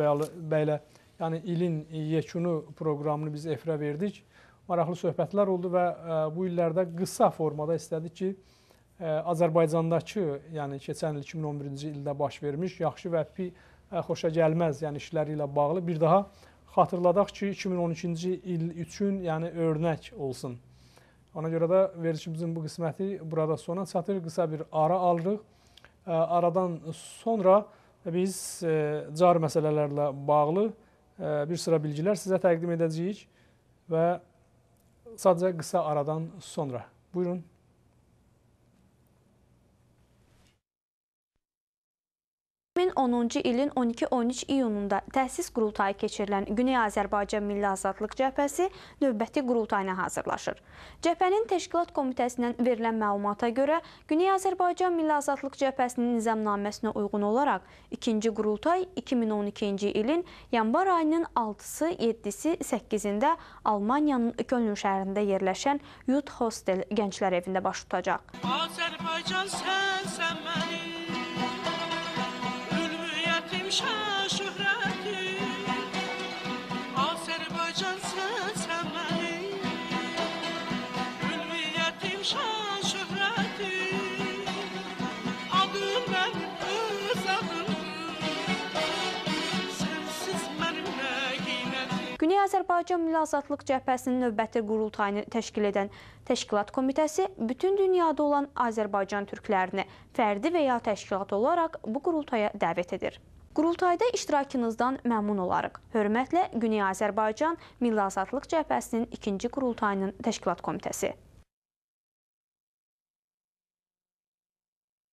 bəylə, yəni ilin yekunu proqramını biz efirə verdik. Maraqlı söhbətlər oldu və bu illərdə qısa formada istədik ki, Azərbaycandakı, yəni keçən il 2011-ci ildə baş vermiş yaxşı və xoşa gəlməz, yəni işləri ilə bağlı bir daha xatırladaq ki, 2012-ci il üçün yəni örnək olsun. Ona görə də verilişimizin bu qisməti burada sona çatır. Qısa bir ara alırıq. Aradan sonra biz cari məsələlərlə bağlı bir sıra bilgilər sizə təqdim edəcəyik və sadəcə qısa aradan sonra. Buyurun. 2010-cu ilin 12-13 iyununda təsis qurultayı keçirilən Güney Azərbaycan Milli Azadlıq Cəbhəsi növbəti qurultayına hazırlaşır. Cəbhənin Təşkilat Komitəsindən verilən məlumata görə Güney Azərbaycan Milli Azadlıq Cəbhəsinin nizamnaməsinə uyğun olaraq ikinci qurultay 2012-ci ilin yanvar ayının 6-sı, 7-si, 8-də Almaniyanın Köln şəhərində yerləşən Youth Hostel Gənclər Evində baş tutacaq. Azərbaycan sənsən mənim, şah şöhrətim, Azərbaycan sənsən mənim, ülviyyətim şah şöhrətim, adım mənim öz adımdır, sənsiz mənim nə qiymətim. Güney Azərbaycan Milli Azadlıq Cəbhəsinin növbəti qurultayını təşkil edən Təşkilat Komitəsi bütün dünyada olan Azərbaycan türklərini fərdi və ya təşkilat olaraq bu qurultaya dəvət edir. Qurultayda iştirakınızdan məmnun olarıq. Hörmətlə Güney Azərbaycan Milli Azadlıq Cəbhəsinin ikinci qurultayının Təşkilat Komitəsi.